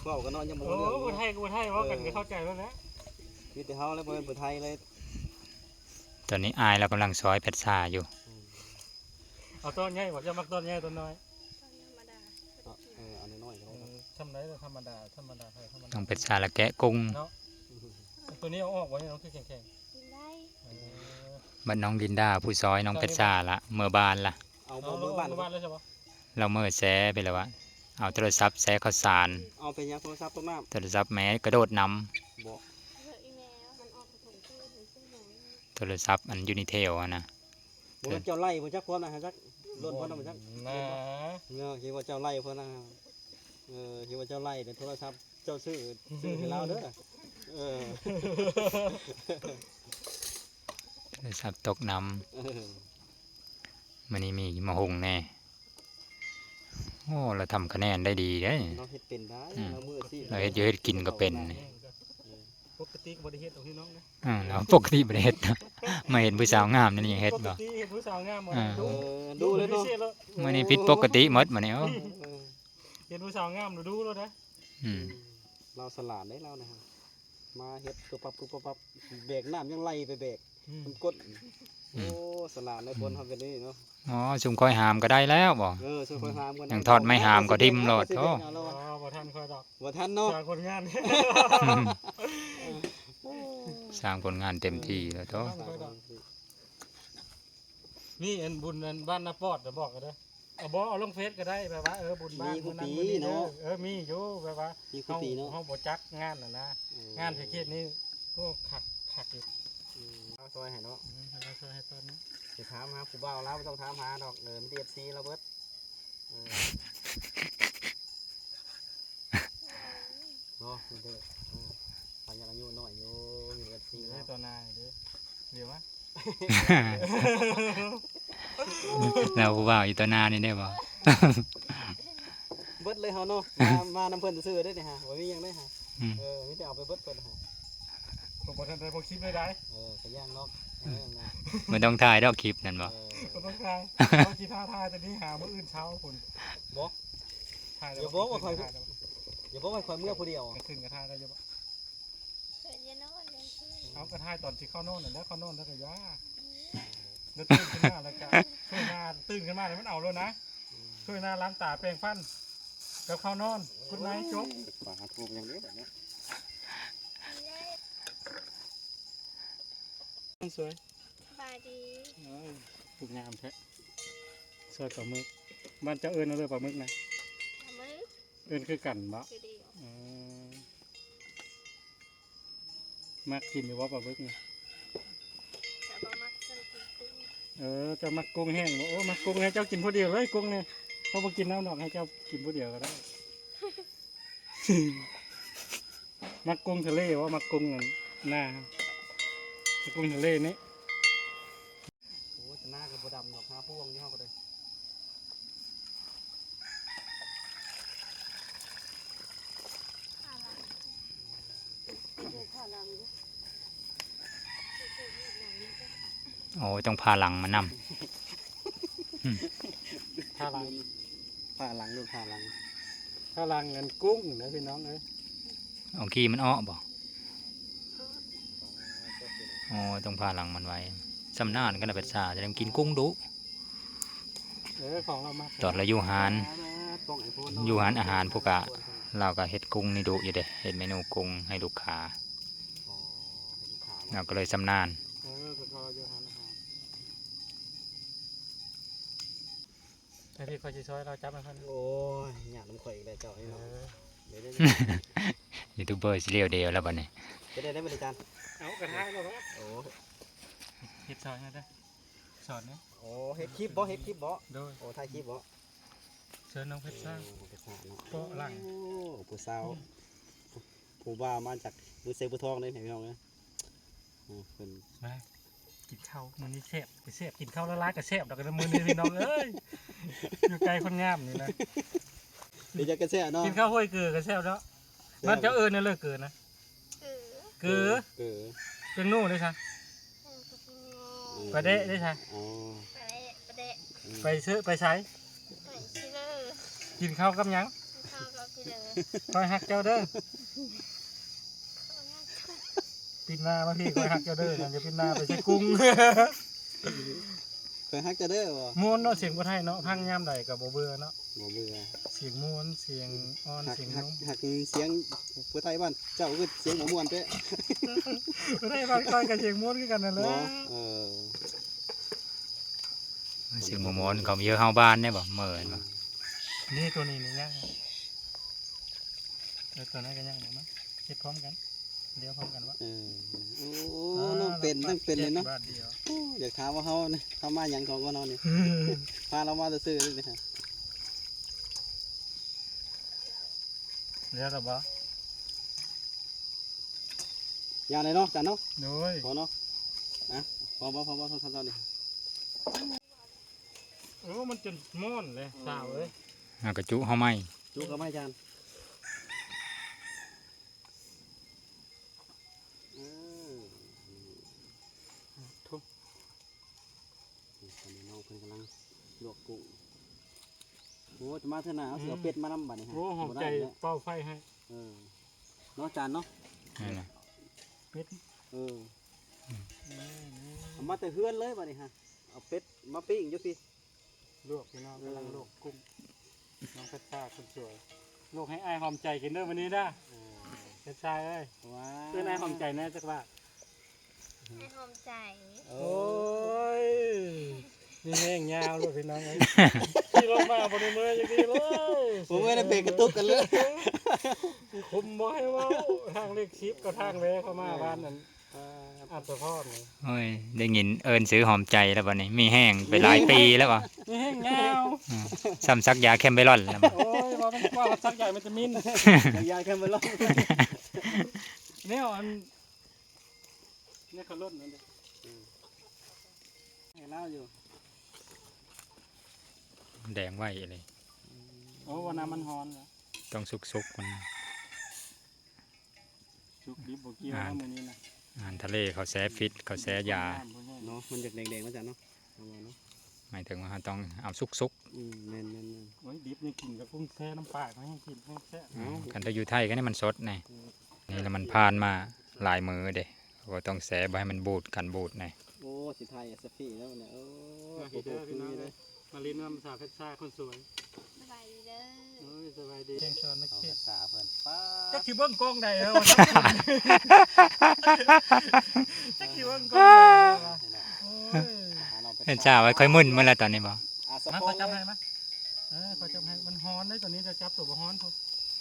ເວົ້າກັນເນາະ ຍັງບໍ່ຮູ້ເລື່ອງ. ໂອ້ ຜູ້ໄທກັບຜູ້ໄທເວົ້າກັນກະເຂົ້າໃຈແລ້ວແຫຼະ ມີແຕ່ເຮົາແຫຼະ ບໍ່ແມ່ນຜູ້ໄທເລີຍ. ຕອນນີ້ອ້າຍລາວກຳລັງຊອຍແພັດຊາຢູ່. ອືມ ເອົາຕອນໃຫຍ່ບໍ່? ເຈົ້າມັກຕອນໃຫຍ່ຕອນນ້ອຍ? ຕອນທຳມະດາ ເອີ ເອົານ້ອຍໆກະໄດ້. ເອີ ທຳໃດລະ ທຳມະດາ ທຳມະດາ ທຳມະດາ. ນ້ອງແພັດຊາລະແກະກຸ້ງເນາະ. ໂຕນີ້ເອົາອອກບໍ່? ນີ້ນ້ອງຄືແຂງໆ ກິນໄດ້. ເອີ ບັດນ້ອງລິນດາຜູ້ຊອຍນ້ອງແພັດຊາລະ ເມືອບ້ານລະ. ເອົາບໍ່ ເອົາ ເມືອບ້ານ ເອົາເມືອບ້ານແລ້ວໃຊ່ບໍ່? ລາວເມືອແຊໄປແລ້ວວະ ເອົາໂທລະສັບແຊເຂົ້າສານ. ເອົາໄປຫຍັງໂທລະສັບຕົກນ້ຳ? ໂທລະສັບແມ່ກະໂດດນຳ. ບໍ່ ໂທລະສັບອັນຢູ່ໃນແຖວຫັ້ນນະ. ບໍ່ແມ່ນເຈົ້າໄລ່ບໍ່ຈັກພວກນະ ຈັກ ລົ້ນພວກນະບໍ່ຈັກນະ. ເອີ ຄິດວ່າເຈົ້າໄລ່ພວກນະ. ເອີ ຄິດວ່າເຈົ້າໄລ່ແຕ່ໂທລະສັບ ເຈົ້າຊື້ ຊື້ໃຫ້ລາວເດີ້. ເອີ ໂທລະສັບຕົກນ້ຳ. ເອີ ມື້ນີ້ມີມາຫຸ່ງແດ່. ໂອ້ ລາວທຳຄະແນນໄດ້ດີເດ້. ລາວເຮັດເປັນໄດ້ ອືມ ລາວມືອາຊີບ ລາວເຮັດຢູ່ເຮັດກິນກໍເປັນ. ເອີ ປົກກະຕິກໍບໍ່ໄດ້ເຮັດດອກພີ່ນ້ອງເດ້. ເອີ ລາວປົກກະຕິບໍ່ໄດ້ເຮັດ ມາເຫັນຜູ້ສາວງາມນັ້ນຍັງເຮັດບໍ່? ປົກກະຕິເຫັນຜູ້ສາວງາມ ເອີ ເອີ ດູເລີຍເນາະ. ມື້ນີ້ຜິດປົກກະຕິໝົດມື້ນີ້. ໂອ້ ເອີ ເຫັນຜູ້ສາວງາມດູໂລດນະ. ອືມ ລາວສະຫຼາດເດ້ລາວນະ. ມາເຮັດປຸບປັບປຸບປັບ ແບກນ້ຳຍັງໄຫຼໄປແບກ ອືມ ມັນກົ້ນ. ອືມ ໂອ້ ສະຫຼາດໃນຄົນເຮົາກໍນີ້ເນາະ. ອໍ ຊຸມຂ້ອຍຫາມກໍໄດ້ແລ້ວບໍ່? ເອີ ຊຸມຂ້ອຍຫາມກໍຍັງທອດໄມ້ຫາມກໍຖິ້ມໂລດ. ໂອ້ ບໍ່ທັນຂ້ອຍດອກ ບໍ່ທັນເນາະ ສ້າງຜົນງານ ສ້າງຜົນງານເຕັມທີ່ແລ້ວໂຕ. ມີອັນບຸນອັນບ້ານນາປອດ ບອກເດີ. ເອົາບໍ່ ເອົາລົງເຟສກໍໄດ້ ແບບວ່າ ເອີ ບຸນບ້ານມື້ນັ້ນມື້ນີ້ເດີ. ເອີ ມີຢູ່ ແບບວ່າມີຄູ່ປີເນາະ ເຮົາບໍ່ຈັດງານຫັ້ນນະ. ເອີ ງານເຂດນີ້ ໂອ້ ຄັກ ຄັກຢູ່. ອືມ ເອົາຊ່ອຍໃຫ້ເນາະ. ອືມ ເອົາຊ່ອຍໃຫ້ຕອນນີ້ ຊິຖາມຫາຜູ້ບ່າວລາວ ບໍ່ຕ້ອງຖາມຫາດອກ. ເອີ ມີແຕ່ເອັຟຊີລາວເບິດ. ເອີ ເນາະ ມີແຕ່ ເອີ ເຂົາຍັງອາຍຸນ້ອຍຢູ່ ມີແຕ່ເອັຟຊີລາວ ຕໍ່ໜ້າເດີ. ດຽວວະ ແລ້ວຜູ້ບ່າວຢູ່ຕໍ່ໜ້ານີ້ໄດ້ບໍ່? ເບິດເລີຍເຮົາເນາະ ມາ ມານຳເພິ່ນຊື່ໆເດ້ນີ້ຫາ ບໍ່ມີຫຍັງເດ້ຫາ. ອືມ ເອີ ມີແຕ່ເອົາໄປເບິດເພິ່ນຫາ. ບໍ່ທັນໄດ້ພໍຄລິບເລີຍໄດ໋. ເອີ ກໍຍັງເນາະ ຍັງນະ ບໍ່ຕ້ອງຖ່າຍດອກຄລິບນັ້ນບໍ່? ເອີ ບໍ່ຕ້ອງຖ່າຍ ເຮົາຊິຖ້າຖ່າຍແຕ່ນີ້ຫາມື້ອື່ນເຊົ້າພຸ້ນ. ບໍ່ ຖ່າຍແລ້ວ ຢ່າບອກວ່າຂ້ອຍ ຢ່າບອກວ່າຂ້ອຍເມືອຜູ້ດຽວ ກາງຄືນກໍຖ່າຍໄດ້ຢູ່ບໍ່? ເພິ່ນຢ່ານອນກາງຄືນ. ເຮົາກໍຖ່າຍຕອນທີ່ເຂົານອນນັ້ນແຫຼະ ເຂົານອນແລ້ວກໍຢ່າ ແລ້ວຕື່ນຂຶ້ນມາແລ້ວກໍ ຊ່ວຍໜ້າ ຕື່ນຂຶ້ນມາແລ້ວມັນເອົາໂລດນະ. ອືມ ຊ່ວຍໜ້າລ້າງຕາແປງຟັນ ກັບເຂົ້ານອນ ກຸດໄນ ຈົບ. ປາທູກຫຍັງເດ້ບັດນີ້ ສວຍ ສະບາຍດີ. ເອີຍ ຄືງາມແທ້ ຊອຍປາໝຶກ. ບ້ານເຈົ້າເອີ້ນວ່າເລີ ປາໝຶກນະ? ປາໝຶກ ເອີ້ນຄືກັນບໍ່? ຄືດຽວ. ເອີ ມັກກິນຢູ່ບໍ່ປາໝຶກນີ້? ແຕ່ບໍ່ມັກກິນກຸ້ງ. ເອີ ເຈົ້າມັກກຸ້ງແຮງບໍ່? ໂອ້ ມັກກຸ້ງ ໃຫ້ເຈົ້າກິນຜູ້ດຽວເລີຍກຸ້ງນີ້ ເຮົາບໍ່ກິນນຳດອກ ໃຫ້ເຈົ້າກິນຜູ້ດຽວກໍໄດ້. ມັກກຸ້ງທະເລບໍ່? ມັກກຸ້ງອັນນາ ມັກກຸ້ງທະເລນີ້. ໂອ້ຍ ແຕ່ໜ້າກໍບໍ່ດຳດອກ ຫາພວງຢູ່ເຮົາກໍໄດ້. ໂອ້ຍ ຕ້ອງຜ່າຫຼັງມັນນຳ. ຜ່າຫຼັງ ຜ່າຫຼັງລູກ ຜ່າຫຼັງ ຜ່າຫຼັງອັນກຸ້ງເດີພີ່ນ້ອງເອີຍ. ເອົາຂີ້ມັນອອກບໍ່? ອໍ ຕ້ອງຜ່າຫຼັງມັນໄວ້. ຊຳນານກັນນະ ເປັດຊາ ຈະໄດ້ກິນກຸ້ງດຸ. ເອີ ຂອງລາວມັກ ຕອນລາວຢູ່ຮ້ານ ຢູ່ຮ້ານອາຫານພຸ້ນກະ ລາວກະເຮັດກຸ້ງນີ້ດຸຢູ່ເດ້ ເຮັດເມນູກຸ້ງໃຫ້ລູກຄ້າ. ອໍ ໃຫ້ລູກຄ້າເນາະ ລາວກະເລີຍຊຳນານ. ເອີ ເພາະວ່າລາວຢູ່ຮ້ານອາຫານ. ໃຫ້ພີ່ຂ້ອຍຊິຊ່ອຍລາວຈັບໃຫ້ເພິ່ນ. ໂອ້ຍ ຍາກນຳຂ້ອຍອີກແລ້ວເຈົ້ານີ້ເນາະ. ເອີ ຢູທູບເບີຊິລ້ຽວເດວແລ້ວບັດນີ້. ເຮັດໄດ້ໄດ໋ບັດນີ້ຈານ? ເອົາກະຖ່າຍແລ້ວເນາະ. ໂອ້ ເຮັດຊ່ອຍແດ່ເດີ ສອນແດ່. ໂອ້ ເຮັດຄລິບບໍ່? ເຮັດຄລິບບໍ່? ໂດຍ. ໂອ້ ຖ່າຍຄລິບບໍ່? ເຊີນນ້ອງເພັດຊາ ເອີ ເປັນຊາເນາະ. ເປາະຫຼັງ ໂອ້ ຜູ້ສາວ ຜູ້ບ່າວມາຈາກເມືອງໄຊພູທອງເດ້ພີ່ນ້ອງເອີຍ. ເອີ ເພິ່ນ ມາກິນເຂົ້າມື້ນີ້ແຊບ ໄປແຊບ ກິນເຂົ້າຫຼາຍໆກໍແຊບດອກ ມື້ນີ້ພີ່ນ້ອງເອີຍ. ຢູ່ໃກ້ຄົນງາມນີ້ນະ ເປັນຫຍັງກໍແຊບເນາະ. ກິນເຂົ້າຫ້ວຍເກີກໍແຊບເນາະ. ແຊບ. ບ້ານເຈົ້າເອີ້ນແນວເລີເກີນະ? ເກີ ເກີ ເກີ ເປັນໂງ່ເດ້ຊະ. ປາແດະເດ້ຊະ. ອໍ ປາແດະ ປາແດະ. ອືມ ໄປເຊີ ໄປໃສ? ໄປຊິເລີ. ກິນເຂົ້າກັບຫຍັງ? ກິນເຂົ້າກັບຊິເລີ. ຂ້ອຍຮັກເຈົ້າເດີ. ປິດໜ້າມາພີ້ ຂ້ອຍຮັກເຈົ້າເດີ. ນັ້ນ ຢ່າປິດໜ້າ ໄປໃສ່ກຸ້ງ. ຂ້ອຍຮັກເຈົ້າເດີບໍ່? ມ່ວນເນາະ ສຽງຜູ້ໄທເນາະ ຟັງຍາມໃດກໍບໍ່ເບື່ອເນາະ. ບໍ່ເບື່ອ ສຽງມ່ວນ ສຽງອ່ອນ ສຽງນຸ້ມ. ຮັກ ຮັກສຽງຜູ້ໄທບ້ານເຈົ້າຄືສຽງບໍ່ມ່ວນແທ້. ຜູ້ໄທບ້ານຂ້ອຍກໍສຽງມ່ວນຄືກັນນັ້ນແຫຼະ. ເອີ ສຽງບໍ່ມ່ວນ ເຂົາມີເຮົາບ້ານໄດ້ບໍ່? ເໝີນບໍ່? ນີ້ ໂຕນີ້ນີ້ຍັງ ເອີ ໂຕນັ້ນກໍຍັງບໍ່ມາ. ເຮັດພ້ອມກັນ ດຽວພ້ອມກັນວະ. ເອີ ໂອ້ ອ່າ ນ້ອງເປັນ ນ້ອງເປັນເລີຍເນາະ. ໂອ້ ຢາກຖາມວ່າເຮົາ ເຮົາມາຫຍັງຂອງຄົນເຮົານີ້ ພາລາວມາຊື່ໆນີ້. ແລ້ວລະບໍ່? ຢ່າງໃດເນາະ ຈານເນາະ. ໂດຍ ພໍເນາະ. ອ່ະ ພໍບໍ່ ພໍບໍ່ ເທົ່ານີ້. ໂອ້ ມັນຈົນມ່ອນເລີຍ ເອີ ສາວເອີຍ. ເຮົາກໍຈຸເຂົ້າໃໝ່ ຈຸເຂົ້າໃໝ່ຈານ ເອີ ໂທ້ ນີ້ຕອນນີ້ນ້ອງເພິ່ນກຳລັງລວກກຸ້ງ ໂອ້ ຈະມາເທື່ອໜ້າເຮົາຊິເອົາເປັດມານຳບັດນີ້ ໂອ້ ຫອມໃຈເປົ່າໄຟໃຫ້ ເອີ ເນາະຈານເນາະ ນັ້ນນະ ເປັດ ເອີ ເອົາມາແຕ່ເຮືອນເລີຍບັດນີ້ຮະ ເອົາເປັດມາປີ້ງຢູ່ພີ້ ລວກພີ່ນ້ອງ ເອີ ກຳລັງລວກກຸ້ງ ນ້ອງເພັດຊາຄົນສວຍ ລວກໃຫ້ອ້າຍຫອມໃຈກິນເດີມື້ນີ້ເດີ ເອີ ເພັດຊາເອີຍ ເອີ້ນອ້າຍຫອມໃຈແດ່ຈັກບາດ ອ້າຍຫອມໃຈ ໂອ້ຍ ມີແຮງຍາວໂລດພີ່ນ້ອງເອີຍ ຂີ່ລົດມາບໍ່ໄດ້ເມື່ອຍຈັກທີເລີຍ ບໍ່ເມື່ອຍໄດ້ເບຣກກະຕຸກກັນເລີຍ ຄຸມບໍ່ໃຫ້ເວົ້າ ທາງເລກສິບກໍທາງແວະເຂົ້າມາບ້ານນັ້ນ ອ່າ ອັດສະພອນນີ້ ໂອ້ຍ ໄດ້ຍິນເອີ້ນຊື່ຫອມໃຈແລ້ວບັດນີ້ ມີແຮງໄປຫຼາຍປີແລ້ວບໍ່ ມີແຮງຍາວ ອືມ ສ່ຳສັກຢາແຄມໄບລອນແລ້ວບໍ່ ໂອ້ຍ ວ່າມັນກວ້າງສັກຢາວິຕາມິນ ສັກຢາແຄມໄບລອນ ແນວອັນ ໃນຂະລົນນັ້ນເດ້ ອືມ ໃຫ້ລາວຢູ່ ແດງໄວອີ່ຫຼີ ໂອ້ ວ່ານ້ຳມັນຮ້ອນແລ້ວ ຕ້ອງສຸກໆມັນ ສຸກດິບບໍ່ກ່ຽວ ອ່າ ນະ ມື້ນີ້ນະ ອາຫານທະເລ ເຂົາແຊ່ຟິດ ເຂົາແຊ່ຢາ ເນາະ ມັນຢາກແດງໆ ເນາະ ຈານເນາະ ເຮົາວ່າເນາະ ໝາຍເຖິງວ່າເຮົາຕ້ອງເອົາສຸກໆ ອືມ ແມ່ນໆໆ ໂອ້ຍ ດິບນີ້ກິນກັບກຸ້ງແຊ່ນ້ຳປາ ເຂົາແຮ່ງກິນແຮ່ງແຊບ ອືມ ຄັນເຮົາຢູ່ໄທກໍນີ້ມັນສົດແນ່ ອືມ ນີ້ລະມັນຜ່ານມາຫຼາຍມື້ເດ້ ເຮົາກໍຕ້ອງແຊ່ບໍ່ໃຫ້ມັນບູດ ກັນບູດແນ່ ໂອ້ ຊິຖ່າຍເອັສເອັຟພີແລ້ວນີ້ ໂອ້ ມາເດີພີ່ນ້ອງເດີ ມາຫຼິ້ນນຳສາວເພັດຊາຄົນສວຍ ສະບາຍດີເດີ ໂອ້ຍ ສະບາຍດີ ເພງສອນນະເຂດ ເອົາເພັດຊາເພິ່ນ ປາດ ຈັກຊິເບິ່ງກ້ອງໃດເນາະ ຈັກຊິເບິ່ງກ້ອງໃດ ໂອ້ຍ ເຫັນຊາໄວ້ ຂ້ອຍມຶນໝົດແລ້ວຕອນນີ້ບໍ່ ມາ ຂໍຈັບໃຫ້ມາ ເອີ ຂໍຈັບໃຫ້ ມັນຮ້ອນເດ້ ຕອນນີ້ຈະຈັບຕົວບໍ່ຮ້ອນພຸ້ນ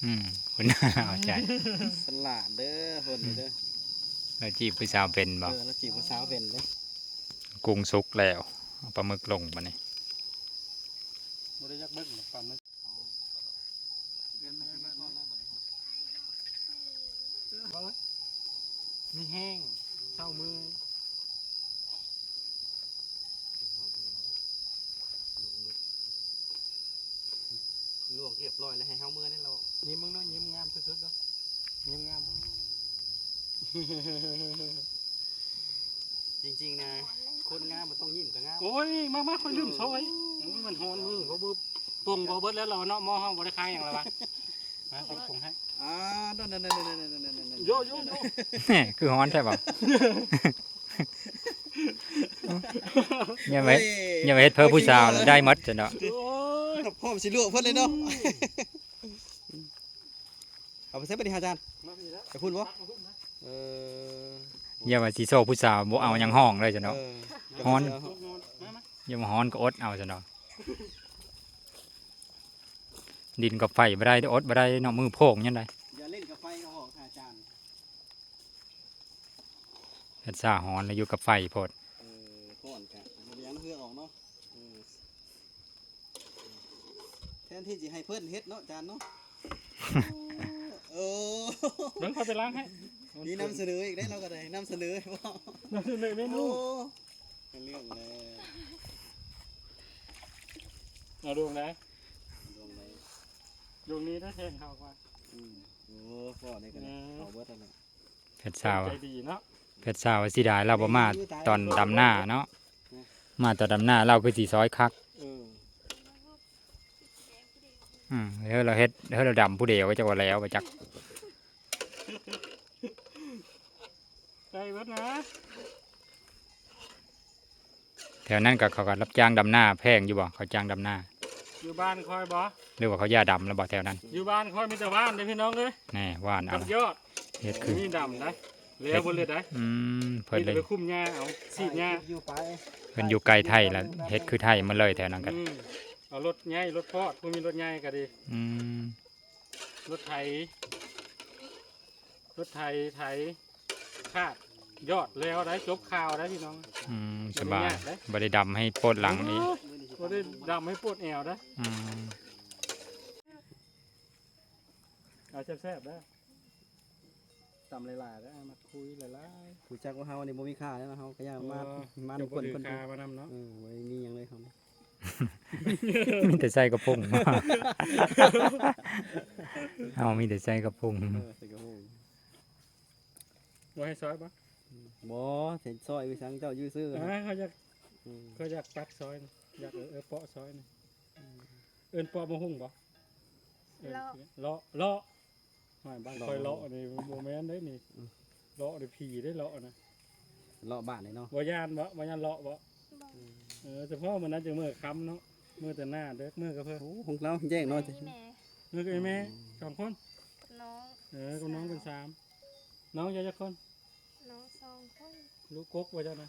ອືມ ເພິ່ນເອົາໃຈ ສະຫຼາດເດີ ເພິ່ນເດີ ລາວຈີບຜູ້ສາວເປັນບໍ່ ເອີ ລາວຈີບຜູ້ສາວເປັນເດ້ ກຸ້ງສຸກແລ້ວ ເອົາປາໝຶກລົງບັດນີ້ ບໍ່ໄດ້ຢາກເບິ່ງດອກປາໝຶກ ເບິ່ງ ມີແຮງ ເຊົາເມື່ອຍ ລວກຮຽບຮ້ອຍແລ້ວ ໃຫ້ເຮົາເມືອແນ່ລະ ຍິ້ມເບິ່ງເນາະ ຍິ້ມງາມສຸດໆເນາະ ຍິ້ມງາມ ຈິງໆນະ ຄົນງາມບໍ່ຕ້ອງຍິ້ມກໍງາມ ໂອ້ຍ ມາໆ ຂ້ອຍລືມຊອຍ ໂອ້ຍ ມັນຮ້ອນມື ບໍ່ ບໍ່ ປົງບໍ່ເບິດແລ້ວລະເນາະ ໝໍ້ເຮົາບໍ່ໄດ້ຂາຍຫຍັງລະວະ ມາ ເອົາປຸງໃຫ້ ອ່າ ນັ້ນໆໆໆ ໂຢໂຢໂຢ ແນ່ ຄືຮ້ອນແທ້ບໍ່ ຢ່າມາເຮັດ ໂອ້ຍ ຢ່າມາເຮັດເພື່ອຜູ້ສາວ ໂອ້ຍ ໄດ້ໝົດຊັ້ນເນາະ ໂອ້ຍ ພ້ອມຊິລວກເພິ່ນເລີຍເນາະ ອືມ ເອົາໄປໃສບັດນີ້ອາຈານ ມາພີ້ລະ ໄປພຸ້ນບໍ່ ຕັກມາພຸ້ນນະ ເອີ ຢ່າວ່າຊິໂຊຜູ້ສາວ ບໍ່ເອົາຫຍັງຫ້ອງເລີຍຊັ້ນເນາະ ເອີ ຮ້ອນ ຮ້ອນ ມາ ມາ ຢ່າວ່າຮ້ອນກໍອົດເອົາຊັ້ນເນາະ ດິນກັບໄຟບໍ່ໄດ້ ອົດບໍ່ໄດ້ເນາະ ມືໂພງຍັງໄດ້ ຢ່າຫຼິ້ນກັບໄຟເນາະອາຈານ ເຮັດຊາຮ້ອນແລ້ວຢູ່ກັບໄຟໂພດ ເອີ ຮ້ອນກະບໍ່ມີຫຍັງເຫື່ອອອກເນາະ ເອີ ແທນທີ່ຊິໃຫ້ເພິ່ນເຮັດເນາະ ຈານເນາະ ໂອ້ ເບິ່ງຂ້ອຍໄປລ້າງໃຫ້ ມີນຳສະເໜີອີກເດ້ ລາວກໍໄດ້ນຳສະເໜີ ນຳສະເໜີເມນູ ໂອ້ ເປັນເລື່ອງແລ້ວ ເອົາດວງໃດ ດວງໃດ ດວງນີ້ໄດ້ແທງເຂົາກວ່າ ອືມ ໂອ້ ພໍນີ້ກໍໄດ້ ອືມ ເອົາເບິດຫັ້ນແຫຼະ ເພັດສາວ ໃຈດີເນາະ ເພັດສາວເສຍດາຍລາວບໍ່ມາຕອນດຳນາເນາະ ມາຕອນດຳນາລາວຄືຊິຊອຍຄັກ ເອີ ອືມ ເຮີລາວເຮັດ ເຮີລາວດຳຜູ້ດຽວ ຈັກວ່າແລ້ວບໍ່ຈັກ ໄກເບິດນະ. ແຖວນັ້ນກໍເຂົາກໍຮັບຈ້າງດຳນາ ແພງຢູ່ບໍ່ ເຂົາຈ້າງດຳນາ? ຢູ່ບ້ານຂ້ອຍບໍ່ ຫຼືວ່າເຂົາຢ່າດຳແລ້ວບໍ່ແຖວນັ້ນ? ຢູ່ບ້ານຂ້ອຍມີແຕ່ຫວ່ານເດ້ພີ່ນ້ອງເອີຍ ແນ່ຫວ່ານເອົາ ຍອດ ເຮັດຄື ມີດຳໄດ໋ ແລ້ວເບິດເລີຍໄດ໋ ອືມ ເພິ່ນເລີຍໄປຄຸມຫຍ້າເອົາ ສີດຫຍ້າ ເພິ່ນຢູ່ໃກ້ໄທລະ ເຮັດຄືໄທໝົດເລີຍແຖວນັ້ນກໍ ອືມ ເອົາລົດໃຫຍ່ລົດຟອດ ຜູ້ມີລົດໃຫຍ່ກໍດີ ອືມ ລົດໄຖ ລົດໄຖ ໄຖ ຂາດຍອດແລ້ວໄດ໋ ຈົບຂ່າວໄດ໋ພີ່ນ້ອງ ອືມ ສະບາຍ ບໍ່ໄດ້ດຳໃຫ້ປວດຫຼັງອີກ ບໍ່ໄດ້ດຳໃຫ້ປວດແອວໄດ໋ ອືມ ເອົາແຊບໆເດີ ຕຳຫຼາຍໆເດີ ມາຄຸຍຫຼາຍໆ ຮູ້ຈັກວ່າເຮົານີ້ບໍ່ມີຄ່າແລ້ວເນາະ ເຮົາກໍຢ່າມາ ເອີ ມານຳຄົນ ເຈົ້າບໍ່ຖືກຄ່າມານຳເນາະ ເອີ ບໍ່ໄດ້ມີຫຍັງເລີຍເຮົານີ້ ມີແຕ່ໃສ່ກະໂປງ ເຮົາມີແຕ່ໃສ່ກະໂປງ ເອີ ໃສ່ກະໂປງ ບໍ່ໃຫ້ຊອຍບໍ່? ບໍ່ ຊິຊອຍໄປສັງ ເຈົ້າຢູ່ຊື່ ເອີ ເຂົາຢາກ ເອີ ເຂົາຢາກປັກຊອຍນະ ຢາກ ເອີ ເອີ ເປາະຊອຍນະ ເອີ້ນເປາະໝາກຫຸ່ງບໍ່? ເອີ ເລາະ ເລາະ ເລາະ ຫ້ວຍ ບ້ານຂ້ອຍເລາະນີ້ບໍ່ແມ່ນເດ້ນີ້ ເລາະນີ້ຜີເດ້ເລາະນະ ເລາະບ້ານນີ້ເນາະ ບໍ່ຢ້ານບໍ່? ບໍ່ຢ້ານເລາະບໍ່? ບໍ່ ເອີ ສະເພາະມື້ນັ້ນຈັ່ງມື້ຄ່ຳເນາະ ມື້ແຕ່ໜ້າເດີກ ມື້ກະເພີ້ ໂອ້ ຂອງລາວແຈ້ງເນາະ ມີແມ່ ເອີ ກະແມ່ ສອງຄົນ ນ້ອງ ເອີ ກັບນ້ອງເປັນສາມ ນ້ອງເຈົ້າຈັກຄົນ? ນ້ອງສອງຄົນ ລູກກົກບໍ່ເຈົ້ານະ?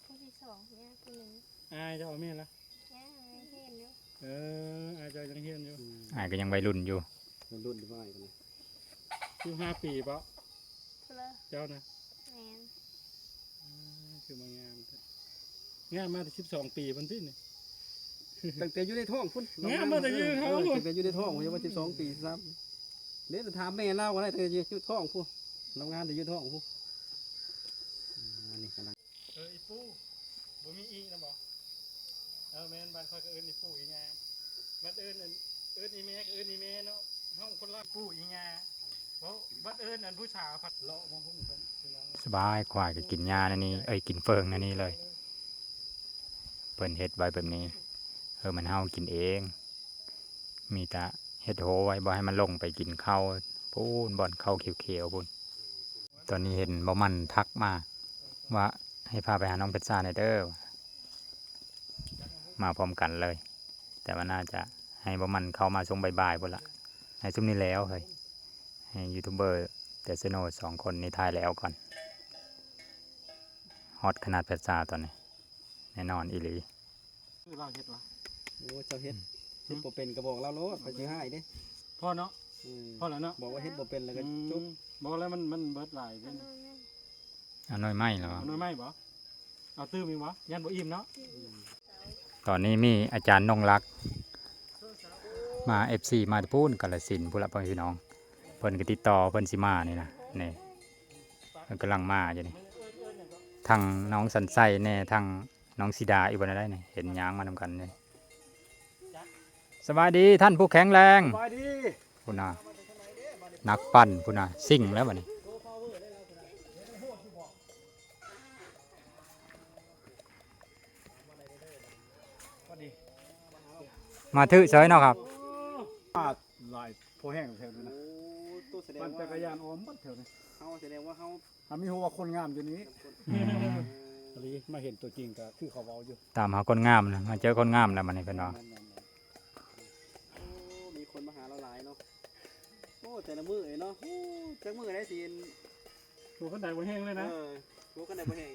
ຄົນທີສອງ ແມ່ຜູ້ໜຶ່ງ ອາຍເຈົ້າແມ່ນລະ? ຍັງຮຽນຢູ່ ເອີ ອາຍເຈົ້າຍັງຮຽນຢູ່ ອາຍກະຍັງໄວລຸ້ນຢູ່ ໄວລຸ້ນຢູ່ ອາຍກະນະ ສິບຫ້າປີບໍ່? ເຈົ້ານະ? ແມ່ນ ອືມ ຄືມາງາມແທ້ ງາມມາແຕ່ສິບສອງປີພຸ້ນຕິນີ້ ຕັ້ງແຕ່ຢູ່ໃນທ້ອງພຸ້ນ ງາມມາແຕ່ຢູ່ໃນທ້ອງ ເອີ ຕັ້ງແຕ່ຢູ່ໃນທ້ອງພຸ້ນ ຍັງວ່າສິບສອງປີຊ້ຳ ເດ້ ຖາມແມ່ລາວກະໄດ້ ແຕ່ຢູ່ທ້ອງພຸ້ນ ລາວງາມແຕ່ຢູ່ທ້ອງພຸ້ນ ອັນນີ້ກຳລັງ ເອີ ອີປູ່ ບໍ່ມີອີນຳບໍ່? ເອີ ແມ່ນ ບ້ານຂ້ອຍກະເອີ້ນອີປູ່ອີຍ່າ ບັດເອີ້ນ ເອີ້ນອີແມ່ກະເອີ້ນອີແມ່ເນາະ ເຮົາຄົນລາວ ປູ່ອີຍ່າ ເວົ້າ ບັດເອີ້ນອັນຜູ້ສາວພັດເລາະມາຫຸ້ງເພິ່ນ ສະບາຍ ຄວາຍກະກິນຫຍ້າໃນນີ້ ເອີຍ ກິນເຝີງໃນນີ້ເລີຍ ເພິ່ນເຮັດໄວ້ແບບນີ້ ເອີ ມັນເຮົາກິນເອງ ມີແຕ່ເຮັດໂຮໄວ້ ບໍ່ໃຫ້ມັນລົງໄປກິນເຂົ້າພຸ້ນ ບ່ອນເຂົ້າຂຽວໆພຸ້ນ. ຕອນນີ້ເຫັນບ່າວໝັ້ນທັກມາວ່າ ໃຫ້ພາໄປຫານ້ອງເພັດຊາແດ່ເດີ ມາພ້ອມກັນເລີຍ ແຕ່ວ່າໜ້າຈະໃຫ້ບ່າວໝັ້ນເຂົ້າມາຊ່ວງບ່າຍໆພຸ້ນລະ ໃຫ້ຊຸມນີ້ແລ້ວເຮີ້ຍ ໃຫ້ຢູທູບເບີແຕ່ຊາແນວສອງຄົນນີ້ຖ່າຍແລ້ວກ່ອນ ຮອດຂະໜາດເພັດຊາຕອນນີ້ ແນ່ນອນອີ່ຫຼີ. ຄືລາວເຮັດວະ? ໂອ້ ເຈົ້າເຮັດ ເຮັດບໍ່ເປັນກະບອກລາວໂລດ ຂ້ອຍຊິຮ້າຍເດ້ ພໍເນາະ ເອີ ພໍແລ້ວເນາະ ບອກວ່າເຮັດບໍ່ເປັນແລ້ວກະຈົບ ອືມ ບໍ່ແລ້ວມັນ ມັນເບິດຫຼາຍເດ້ ເອົາໜ່ວຍໄມ້ແລ້ວ ເອົາໜ່ວຍໄມ້ບໍ່? ເອົາຕື່ມອີກບໍ່? ຢ້ານບໍ່ອີ່ມເນາະ ອືມ ຕອນນີ້ມີອາຈານນົງລັກ ມາ ເອັຟຊີ ມາແຕ່ພຸ້ນ ກາລະສິນພຸ້ນລະ ພໍ່ແມ່ພີ່ນ້ອງ ເພິ່ນກະຕິດຕໍ່ ເພິ່ນຊິມານີ້ນະ ນີ້ ເພິ່ນກຳລັງມາຢູ່ນີ້ ທັງນ້ອງສັນໄຊແດ່ ທັງ ນ້ອງສີດາອີກບໍ່ໄດ້ນີ້ ເຫັນຍ່າງມານຳກັນນີ້ ສະບາຍດີທ່ານຜູ້ແຂງແຮງ ສະບາຍດີ ພຸ້ນນະ ນັກປັ່ນພຸ້ນນະ ຊິງແລ້ວບາດນີ້ ມາຖືກເສີຍເນາະຄັບ ມາຫຼາຍພໍແຮງແຖວນີ້ນະ ໂອ້ ໂຕສະແດງວ່າ ປັ່ນຈັກກະຍານອ້ອມໝົດແຖວນີ້ ເຮົາສະແດງວ່າເຮົາ ຖ້າມີຮູ້ວ່າຄົນງາມຢູ່ນີ້ ອືມ ອີ່ຫຼີ ມາເຫັນຕົວຈິງກະຄືເຂົາເວົ້າຢູ່ ຕາມຫາຄົນງາມນະ ມາເຈີຄົນງາມແລ້ວບາດນີ້ເພິ່ນວ່າ ແມ່ນໆໆ ໂອ້ ມີຄົນມາຫາລາວຫຼາຍເນາະ ໂອ້ ແຕ່ລະມື້ເນາະ ໂອ້ ຈັກມື້ໄດ້ຊິ ໂຕຄັນໄດບໍ່ແຮງເລີຍນະ ເອີ ໂຕຄັນໄດບໍ່ແຮງ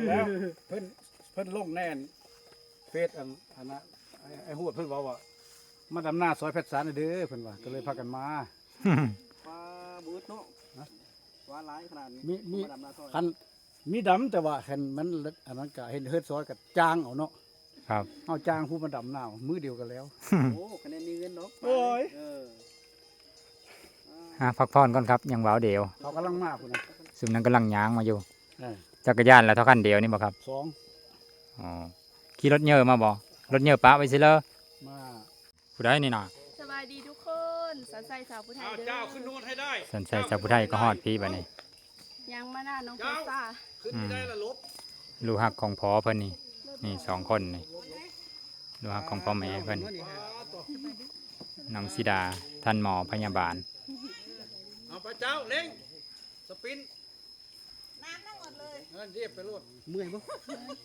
ແລ້ວເພິ່ນ ເພິ່ນລົງແນ່ນເຟສ ອັນ ອັນນະ ໄອ້ ໄອ້ຫວດເພິ່ນເວົ້າວ່າ ມາດຳນາຊອຍແພັດຊານເດີ ເພິ່ນວ່າ ກະເລີຍພາກັນມາ ປາ ບໍ່ອຶດເນາະ ຫາ ວ່າຫຼາຍຂະໜາດນີ້ ມີ ມີ ມາດຳນາຊອຍ ຄັນມີດຳ ແຕ່ວ່າຄັນມັນ ອັນນັ້ນກະເຮັດເຮືອນຊອຍກະຈ້າງເອົາເນາະ ຄັບ ເຮົາຈ້າງຜູ້ມາດຳນາ ມື້ດຽວກະແລ້ວ ໂອ້ ຄະແນນມີເງິນເນາະ ໂອ້ຍ ເອີ ອ່າ ພັກຜ່ອນກ່ອນຄັບ ຍັງເວົ້າດຽວ ເຂົາກຳລັງມາພຸ້ນນະ ຊຸມນັ້ນກຳລັງຍ່າງມາຢູ່ ເອີ ຈັກກະຍານລະເທົ່າຄັນດຽວນີ້ບໍ່ຄັບ? ສອງ ອໍ ຂີ່ລົດເຍີມາບໍ່? ລົດເຍີປະໄວ້ຊິເລີ ມາ ຜູ້ໃດນີ້ນະ? ສະບາຍດີທຸກຄົນ ສັນໄຊສາວຜູ້ໄທເດີ ເຈົ້າຂຶ້ນລົດໃຫ້ໄດ້ ສັນໄຊສາວຜູ້ໄທກະຮອດພີ້ບາດນີ້ ຍັງມາໜ້ານ້ອງເພັດຊາ ຂຶ້ນໄດ້ລະລົບ ລູກຮັກຂອງພໍ່ເພິ່ນນີ້ ນີ້ສອງຄົນນີ້ ລູກຮັກຂອງພໍ່ແມ່ເພິ່ນ ນ້ອງສີດາ ທັນໝໍພະຍາບານ ເອົາໄປເຈົ້າເລັ່ງ ສະປິນ ນ້ຳທັງໝົດເລີຍ ເອີ ລຽບໄປໂລດ ເມື່ອຍບໍ່?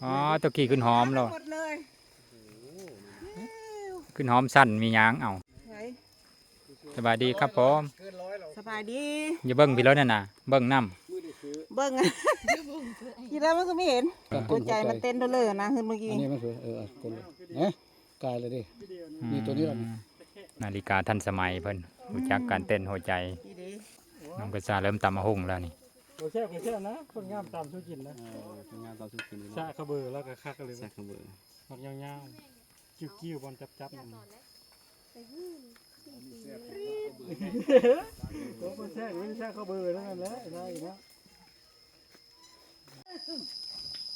ອໍ ຕົວກີ້ຂຶ້ນຫອມໂລດ ໝົດເລີຍ ຂຶ້ນຫອມຊັ້ນມີຫຍັງ ເອົາ ສະບາຍດີຄັບຜົມ ສະບາຍດີ ຢ່າເບິ່ງພີ້ໂລດນັ້ນນະ ເບິ່ງນຳ ເບິ່ງ ທີ່ແລ້ວມັນກະມີເຫັນ ຫົວໃຈມັນເຕັ້ນເທົ່າເລີນະ ຄືມື້ກີ້ ອັນນີ້ມັນຄື ເອີ ກົດເລີຍ ເອີ ກາຍເລີຍເດ້ ອືມ ນີ້ໂຕນີ້ລະ ນາລິກາທັນສະໄໝເພິ່ນ ຮູ້ຈັກການເຕັ້ນຫົວໃຈ ນ້ອງກະຊາເລີ່ມຕຳໝາກຫຸ່ງແລ້ວນີ້ ບໍ່ແຊບກະແຊບນະ ຄົນງາມຕຳສູ່ກິນນະ ເອີ ຄົນງາມຕຳສູ່ກິນ ສາກຂະເບີລາວກະຄັກເລີຍ ສາກຂະເບີ ໝາກຍາວໆ ຄິ້ວໆ ບ່ອນຈັບໆ ໂຕບໍ່ແຊກເລີຍ ສາກຂະເບີນັ້ນແຫຼະ ໄດ້ຢູ່ແລ້ວ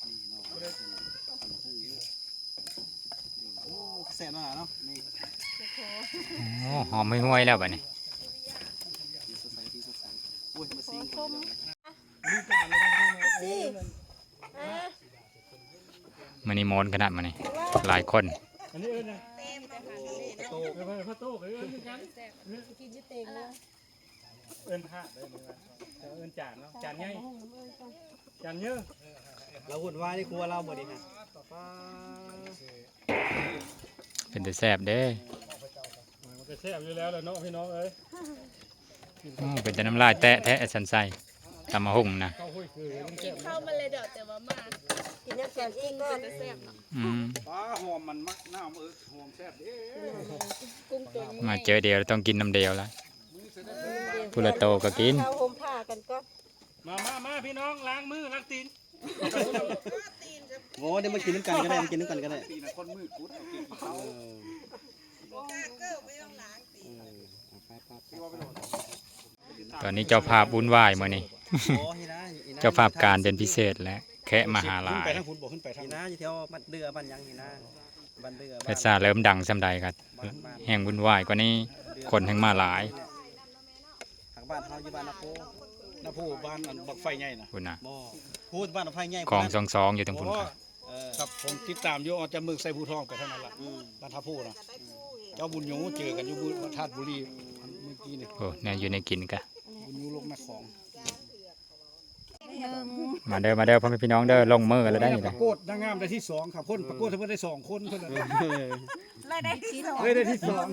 ນີ້ເນາະ ຕຳໝາກຫຸ່ງຢູ່ ຕຳໝາກຫຸ່ງຢູ່ ແຊບເນາະ ນີ້ ໂອ້ ຫອມຫວຍໆແລ້ວບັດນີ້ ສີ ອ່າ ມື້ນີ້ມ່ວນຂະໜາດ ມື້ນີ້ຫຼາຍຄົນ ອັນນີ້ເອີ້ນຫຍັງ? ເອີ ພະໂຕກ ເອີ້ນຄືກັນ ກິນຢູ່ເຕັງນະ ເອີ້ນພາດເດີ ເອີ້ນຈານເນາະ ຈານໃຫຍ່ ຈານເຍີ ລາວວຸ່ນວາຍໃນຄົວລາວມື້ນີ້ຫັ້ນ ເປັນຕາແຊບເດ້ ມັນກໍແຊບຢູ່ແລ້ວລະເນາະ ພີ່ນ້ອງເອີຍ ໂອ້ ເປັນຕານ້ຳລາຍແຕະແທ້ ສັນໄຊ ຕຳບັກຫຸ່ງນະ ເຂົ້າມາແລ້ວດອກ ແຕ່ວ່າມາກິນນຳກັນອີກກ່ອນ ເປັນຕາແຊບເນາະ ອືມ ປາຫອມມັນມາກ ນ້ຳເອີຍ ຫອມແຊບເດ້ ກຸ້ງຕົວໃຫຍ່ ມາເຈີດຽວຕ້ອງກິນນຳດຽວລະ ຜູ້ລະໂຕກໍກິນ ເຮົາຫົ່ມຜ້າກັນກ່ອນ ມາ ມາ ມາ ພີ່ນ້ອງ ລ້າງມືລ້າງຕີນ ໂອ້ ໄດ້ມາກິນນຳກັນກໍໄດ້ ມາກິນນຳກັນກໍໄດ້ ຕີນຄົນມືກຸດ ເອີ ເອີ ໄປໆໆ ຕອນນີ້ເຈົ້າພາບວຸ່ນວາຍມື້ນີ້ ເຈົ້າພາບການເປັນພິເສດ ແລະ ແຂກມາຫາຫຼາຍ ຂຶ້ນໄປທາງພຸ້ນບໍ່? ຂຶ້ນໄປທາງ ນີ້ນະ ຢູ່ແຖວບ້ານເດືອ ບ້ານຫຍັງນີ້ນະ ບ້ານເດືອ ເພິ່ນສາເລີ່ມດັງສ່ຳໃດກໍແຮ່ງວຸ່ນວາຍກວ່ານີ້ ຄົນແຮ່ງມາຫຼາຍ ທາງບ້ານເຮົາຢູ່ບ້ານນາໂພ ນາໂພ ບ້ານອັນບັ້ງໄຟໃຫຍ່ນະ ພຸ້ນນະ ບໍ່ ພຸ້ນບ້ານບັ້ງໄຟໃຫຍ່ ຄອງສອງສອງຢູ່ທາງພຸ້ນ ເອີ ຄັບ ຜົມຕິດຕາມຢູ່ ອອກຈາກເມືອງໄຊພູທອງໄປທາງນັ້ນລະ ບ້ານທ່າໂພນະ ເຈົ້າບຸນຍູເຈີກັນຢູ່ທາດບຸລີມື້ກີ້ນີ້ ໂອ້ ແນວຢູ່ແນວກິນກະ ບຸນຍູລົງນະຂອງ ມາເດີ ມາເດີ ພໍ່ແມ່ພີ່ນ້ອງເດີ ລົງມື້ແລ້ວໄດ໋ນີ້ ປະກວດນາງງາມໄດ້ທີສອງຄັບ ຄົນປະກວດເພິ່ນໄດ້ສອງຄົນ ເພິ່ນໄດ້ທີສອງ ເອີ ໄດ້ທີສອງ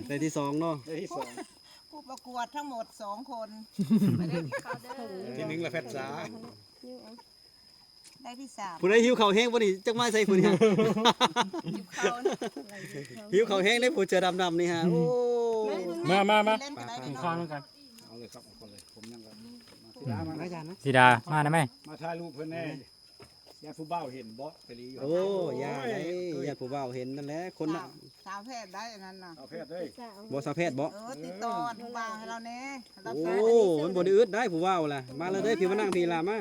ໄດ້ທີສອງເນາະ ໄດ້ທີສອງ ຜູ້ປະກວດທັງໝົດສອງຄົນ ທີໜຶ່ງລະແພັດສາ ໄດ້ທີສາມ ຜູ້ໃດຫິວເຂົ້າແຮງບໍ່ນີ້ ຈັກມາໃສ່ຜູ້ນີ້ ຫິວເຂົ້າ ຫິວເຂົ້າແຮງເດ້ ຜູ້ເສືອດຳໆນີ້ຮະ ໂອ້ ມາ ມາ ມາ ກິນເຫຼັ້ນກັນໄດ້ ກິນຂ້າວນຳກັນ ເອົາເລີຍຄັບ ເອົາເລີຍ ຜົມຍັງ ສີດາ ມານຳແມ່ ມາຖ່າຍຮູບເພິ່ນແດ່ ຢ້ານຜູ້ບ່າວເຫັນບໍ ໄປລີຢູ່ ໂອ້ ຢ້ານໃດ໋ ຢ້ານຜູ້ບ່າວເຫັນນັ້ນແຫຼະ ຄົນນະ ສາວແພດໄດ໋ ອັນນັ້ນນະ ສາວແພດເດ້ ບໍ່ ສາວແພດບໍ ເອີ ຕິດຕໍ່ຜູ້ບ່າວໃຫ້ລາວແດ່ ໂອ້ ມັນບໍ່ໄດ້ອຶດໄດ໋ຜູ້ບ່າວລະ ມາເລີຍເດີ ພີ່ມານັ່ງພີ້ລະ ມາ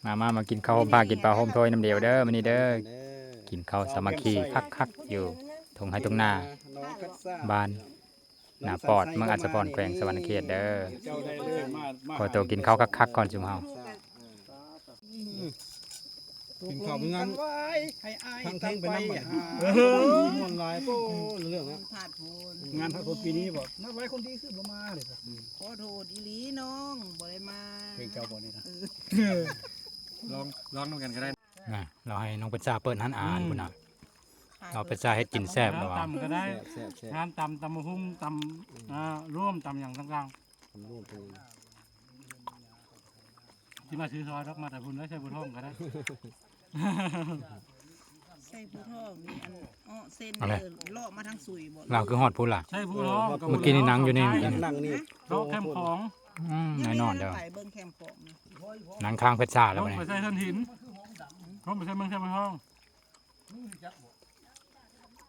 ມາ ມາ ມາກິນເຂົ້າໂຮມຜ້າ ກິນປາໂຮມໂທຍນຳດຽວເດີ ມື້ນີ້ເດີ ກິນເຂົ້າສາມັກຄີຄັກໆ ຢູ່ທົ່ງໄຮ່ທົ່ງນາ ບ້ານ ນາປອດ ເມືອງອັດສະພອນ ແຂວງສະຫວັນນະເຂດເດີ ຂໍໂຕກິນເຂົ້າຄັກໆກ່ອນຊຸມເຮົາ ກິນເຂົ້າເປັນງານ ທັງໆ ໄປນຳບັດນີ້ ມ່ວນຫຼາຍ ໂອ້ ເລື່ອງແລ້ວ ງານທາດໂພນປີນີ້ບໍ ນັດໄວ້ຄົນດີຄືບໍ່ມາເດ ຂໍໂທດອີ່ຫຼີນ້ອງ ບໍ່ໄດ້ມາ ເພງເຈົ້າບໍ່ນີ້ນະ ເອີ ລອງ ລອງນຳກັນກໍໄດ້ ນະ ລາວໃຫ້ນ້ອງເປັນຊາເປີດຮ້ານອາຫານພຸ້ນນະ ນ້ອງເປັນຊາເຮັດກິນແຊບລະວ່າ ຕຳກໍໄດ້ ແຊບໆໆ ງານຕຳ ຕຳບັກຫຸ່ງ ຕຳ ອ່າ ລວມ ຕຳຫຍັງຕ່າງໆ ຕຳລວມ ຊິມາຊື້ຊອຍດອກ ມາແຕ່ພຸ້ນເລີຍ ໄຊພູທອງກໍໄດ້ ໄຊພູທອງນີ້ ອັນ ເອາະເສັ້ນເດີ ເລາະມາທາງສຸຍບໍ ລາວຄືຮອດພຸ້ນລະ ໄຊພູທອງ ເອີ ມື້ກີ້ນີ້ນັ່ງຢູ່ນີ້ ນັ່ງນີ້ ເລາະແຄມຂອງ ອືມ ແນ່ນອນເດີ ໄປເບິ່ງແຄມຂອງນະ ນັ່ງຂ້າງເພັດຊາແລ້ວບັດນີ້ ໄປໃສ່ເທິນຫີນ ລົງໄປໃສ່ເມືອງແຄມຂອງ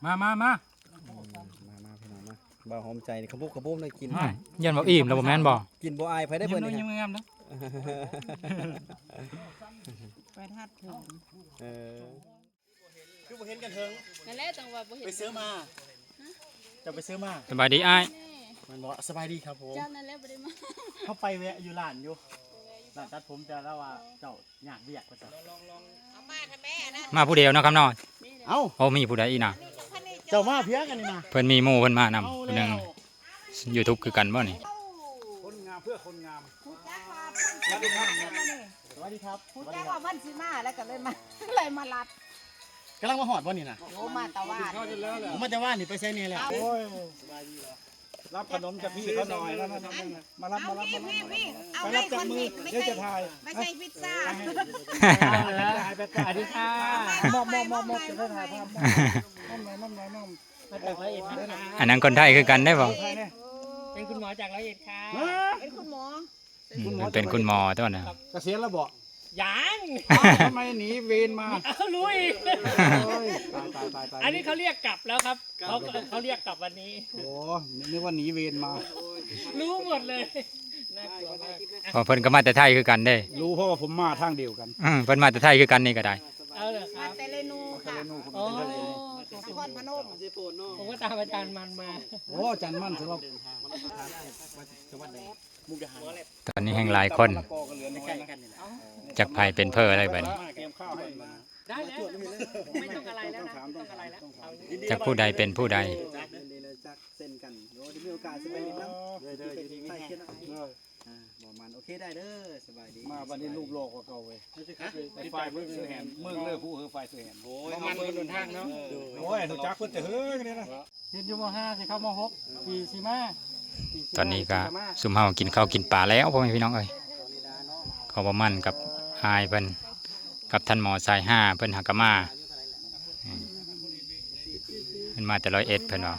ມາ ມາ ມາ ອືມ ມາ ມາ ພີ່ນ້ອງມາ ບ່າວຫອມໃຈນີ້ຂະບຸກຂະບຸມໄດ້ກິນ ອ້າຍ ຢ້ານວ່າອີ່ມແລ້ວບໍ່ແມ່ນບໍ່ ກິນບໍ່ອາຍໃຜໄດ້ເພິ່ນນີ້ ງາມໆເດີ ໄປທາດຜົມ ເອີ ຄືບໍ່ເຫັນກັນເຖິງ ນັ້ນແຫຼະຈັ່ງວ່າບໍ່ເຫັນ ໄປເຊີມາ ເຈົ້າໄປເຊີມາ ສະບາຍດີອ້າຍ ແມ່ນບໍ່ ສະບາຍດີຄັບຜົມ ເຈົ້ານັ້ນແຫຼະບໍ່ໄດ້ມາ ເຮົາໄປແວະຢູ່ຮ້ານຢູ່ ຮ້ານຕັດຜົມ ແຕ່ລາວວ່າເຈົ້າຍາກວຽກວ່າຊັ້ນ ມາຜູ້ດຽວເນາະຄຳນ້ອຍ ເອົ້າ ໂອ້ ມີຜູ້ໃດອີກນະ ເຈົ້າມາເພຍກັນນີ້ນະ ເພິ່ນມີໝູ່ເພິ່ນມານຳ ເອົາແລ້ວ ຜູ້ໜຶ່ງ ຢູທູບຄືກັນບໍ່ນີ້ ຄົນງາມເພື່ອຄົນງາມ ຮູ້ຈັກວ່າເພິ່ນຊິມາມື້ນີ້ ສະຫວັດດີຄັບ ຮູ້ຈັກວ່າເພິ່ນຊິມາແລ້ວກໍເລີຍມາ ເລີຍມາລັດ ກຳລັງມາຮອດບໍ່ນີ້ນະ ໂອ້ ມາແຕ່ວານ ມາແຕ່ວານນີ້ໄປໃສແດ່ແລ້ວ ໂອ້ຍ ສະບາຍດີ ຮັບຂະໜົມຈາກພີ່ເຂົາໜ່ອຍ ມາຮັບ ມາຮັບ ມາຮັບ ມາຮັບ ເອົາໄປຮັບຈັບມື ເດີຈະຖ່າຍ ໄປໃສ່ພິດຊາ ສະຫວັດດີຄ່ະ ມອບ ມອບ ມອບ ມອບ ຈະໄດ້ຖ່າຍພາບ ມອບ ມອບໜ່ອຍ ມອບໜ່ອຍ ມອບ ອັນນັ້ນຄົນໄທຄືກັນໄດ້ບໍ່ ເປັນຄຸນໝໍຈາກຮ້ອຍເອັດຄ່ະ ເປັນຄຸນໝໍ ອືມ ເປັນຄຸນໝໍຕົວະນະ ກະສຽນແລ້ວບໍ່ ຍັງ ອ້າວ ທຳໄມໜີເວນມາ ເອົາລຸຍ ໂອ້ຍ ຕາຍ ຕາຍ ຕາຍ ຕາຍ ອັນນີ້ເຂົາຮຽກກັບແລ້ວຄັບ ເຂົາ ເຂົາຮຽກກັບວັນນີ້ ໂອ້ ນຶກວ່າໜີເວນມາ ຮູ້ໝົດເລີຍ ໜ້າກົວມາກ ເພາະເພິ່ນກໍມາແຕ່ໄທຄືກັນເດ້ ຮູ້ ເພາະວ່າຜົມມາທາງດຽວກັນ ອືມ ເພິ່ນມາແຕ່ໄທຄືກັນນີ້ກໍໄດ້ ເອົາເລີຍ ມາແຕ່ເຣນູຄ່ະ ເຣນູ ອໍ ນະຄອນຫຼວງ ພະນົມ ໂອ້ ຕາມອາຈານມັນມາ ໂອ້ ອາຈານມັນສຳລັບ ຕອນນີ້ແຮ່ງຫຼາຍຄົນ ຈັກໃຜເປັນເພີໃດບັດນີ້ ໄດ້ແລ້ວ ໄມ່ຕ້ອງອະໄລແລ້ວນະ ໄມ່ຕ້ອງອະໄລແລ້ວ ຈັກຜູ້ໃດເປັນຜູ້ໃດ ເຊັ່ນກັນ ໂອ້ ໄດ້ມີໂອກາດຊິໄປຫຼິ້ນນຳ ໄປເຂດ ອ່າ ບໍ່ມັນ ໂອເຄ ໄດ້ເດີ ສະບາຍດີ ມາບັດນີ້ຮູບຫຼໍ່ກວ່າເກົ່າເວີຍ ໄປຝ່າຍເມືອງເສືອແຫນ ເມືອງເລີພູເຮີ ຝ່າຍເສືອແຫນ ໂອ້ຍ ບໍ່ມັນ ເບິ່ງເດີນທາງເນາະ ໂອ້ຍ ຮູ້ຈັກເພິ່ນແຕ່ເຫິງນີ້ນະ ຮຽນຢູ່ ມໍຫ້າ ຊິເຂົ້າ ມໍຫົກ ປີຊິມາ ຕອນນີ້ກະຊຸມເຮົາກິນເຂົ້າກິນປາແລ້ວ ພໍ່ແມ່ພີ່ນ້ອງເອີຍ ເຂົ້າບໍ່ໝັ້ນກັບອ້າຍເພິ່ນ ກັບທ່ານໝໍສາຍຫ້າ ເພິ່ນຫາກະມາ ເພິ່ນມາແຕ່ຮ້ອຍເອັດ ເພິ່ນວ່າ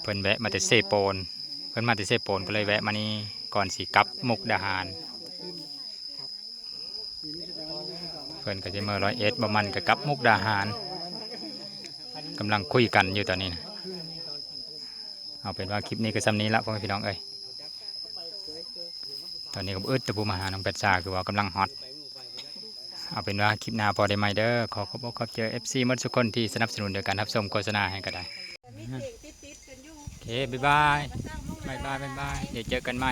ເພິ່ນແວະມາແຕ່ເຊໂປນ ເພິ່ນມາແຕ່ເຊໂປນ ກໍເລີຍແວະມານີ້ ກ່ອນຊິກັບມຸກດາຫານ ເພິ່ນກໍຊິເມືອຮ້ອຍເອັດ ບໍ່ໝັ້ນກໍກັບມຸກດາຫານ ກຳລັງຄຸຍກັນຢູ່ຕອນນີ້ນະ ເອົາເປັນວ່າຄລິບນີ້ກໍສ່ຳນີ້ລະ ພໍ່ແມ່ພີ່ນ້ອງເອີຍ ຕອນນີ້ກໍບໍ່ອຶດແຕ່ຜູ້ມາຫານ້ອງແປດຊາ ຄືວ່າກຳລັງຮອດ ເອົາເປັນວ່າຄລິບໜ້າພໍ້ໄດ້ໃໝ່ເດີ ຂໍຂອບອົກຂອບໃຈ ເອັຟຊີ ໝົດທຸກຄົນທີ່ສະໜັບສະໜູນໂດຍການຮັບຊົມໂຄສະນາໃຫ້ກໍໄດ້ ໂອເຄ ບາຍບາຍ ບາຍບາຍ ບາຍບາຍ ດຽວເຈີກັນໃໝ່.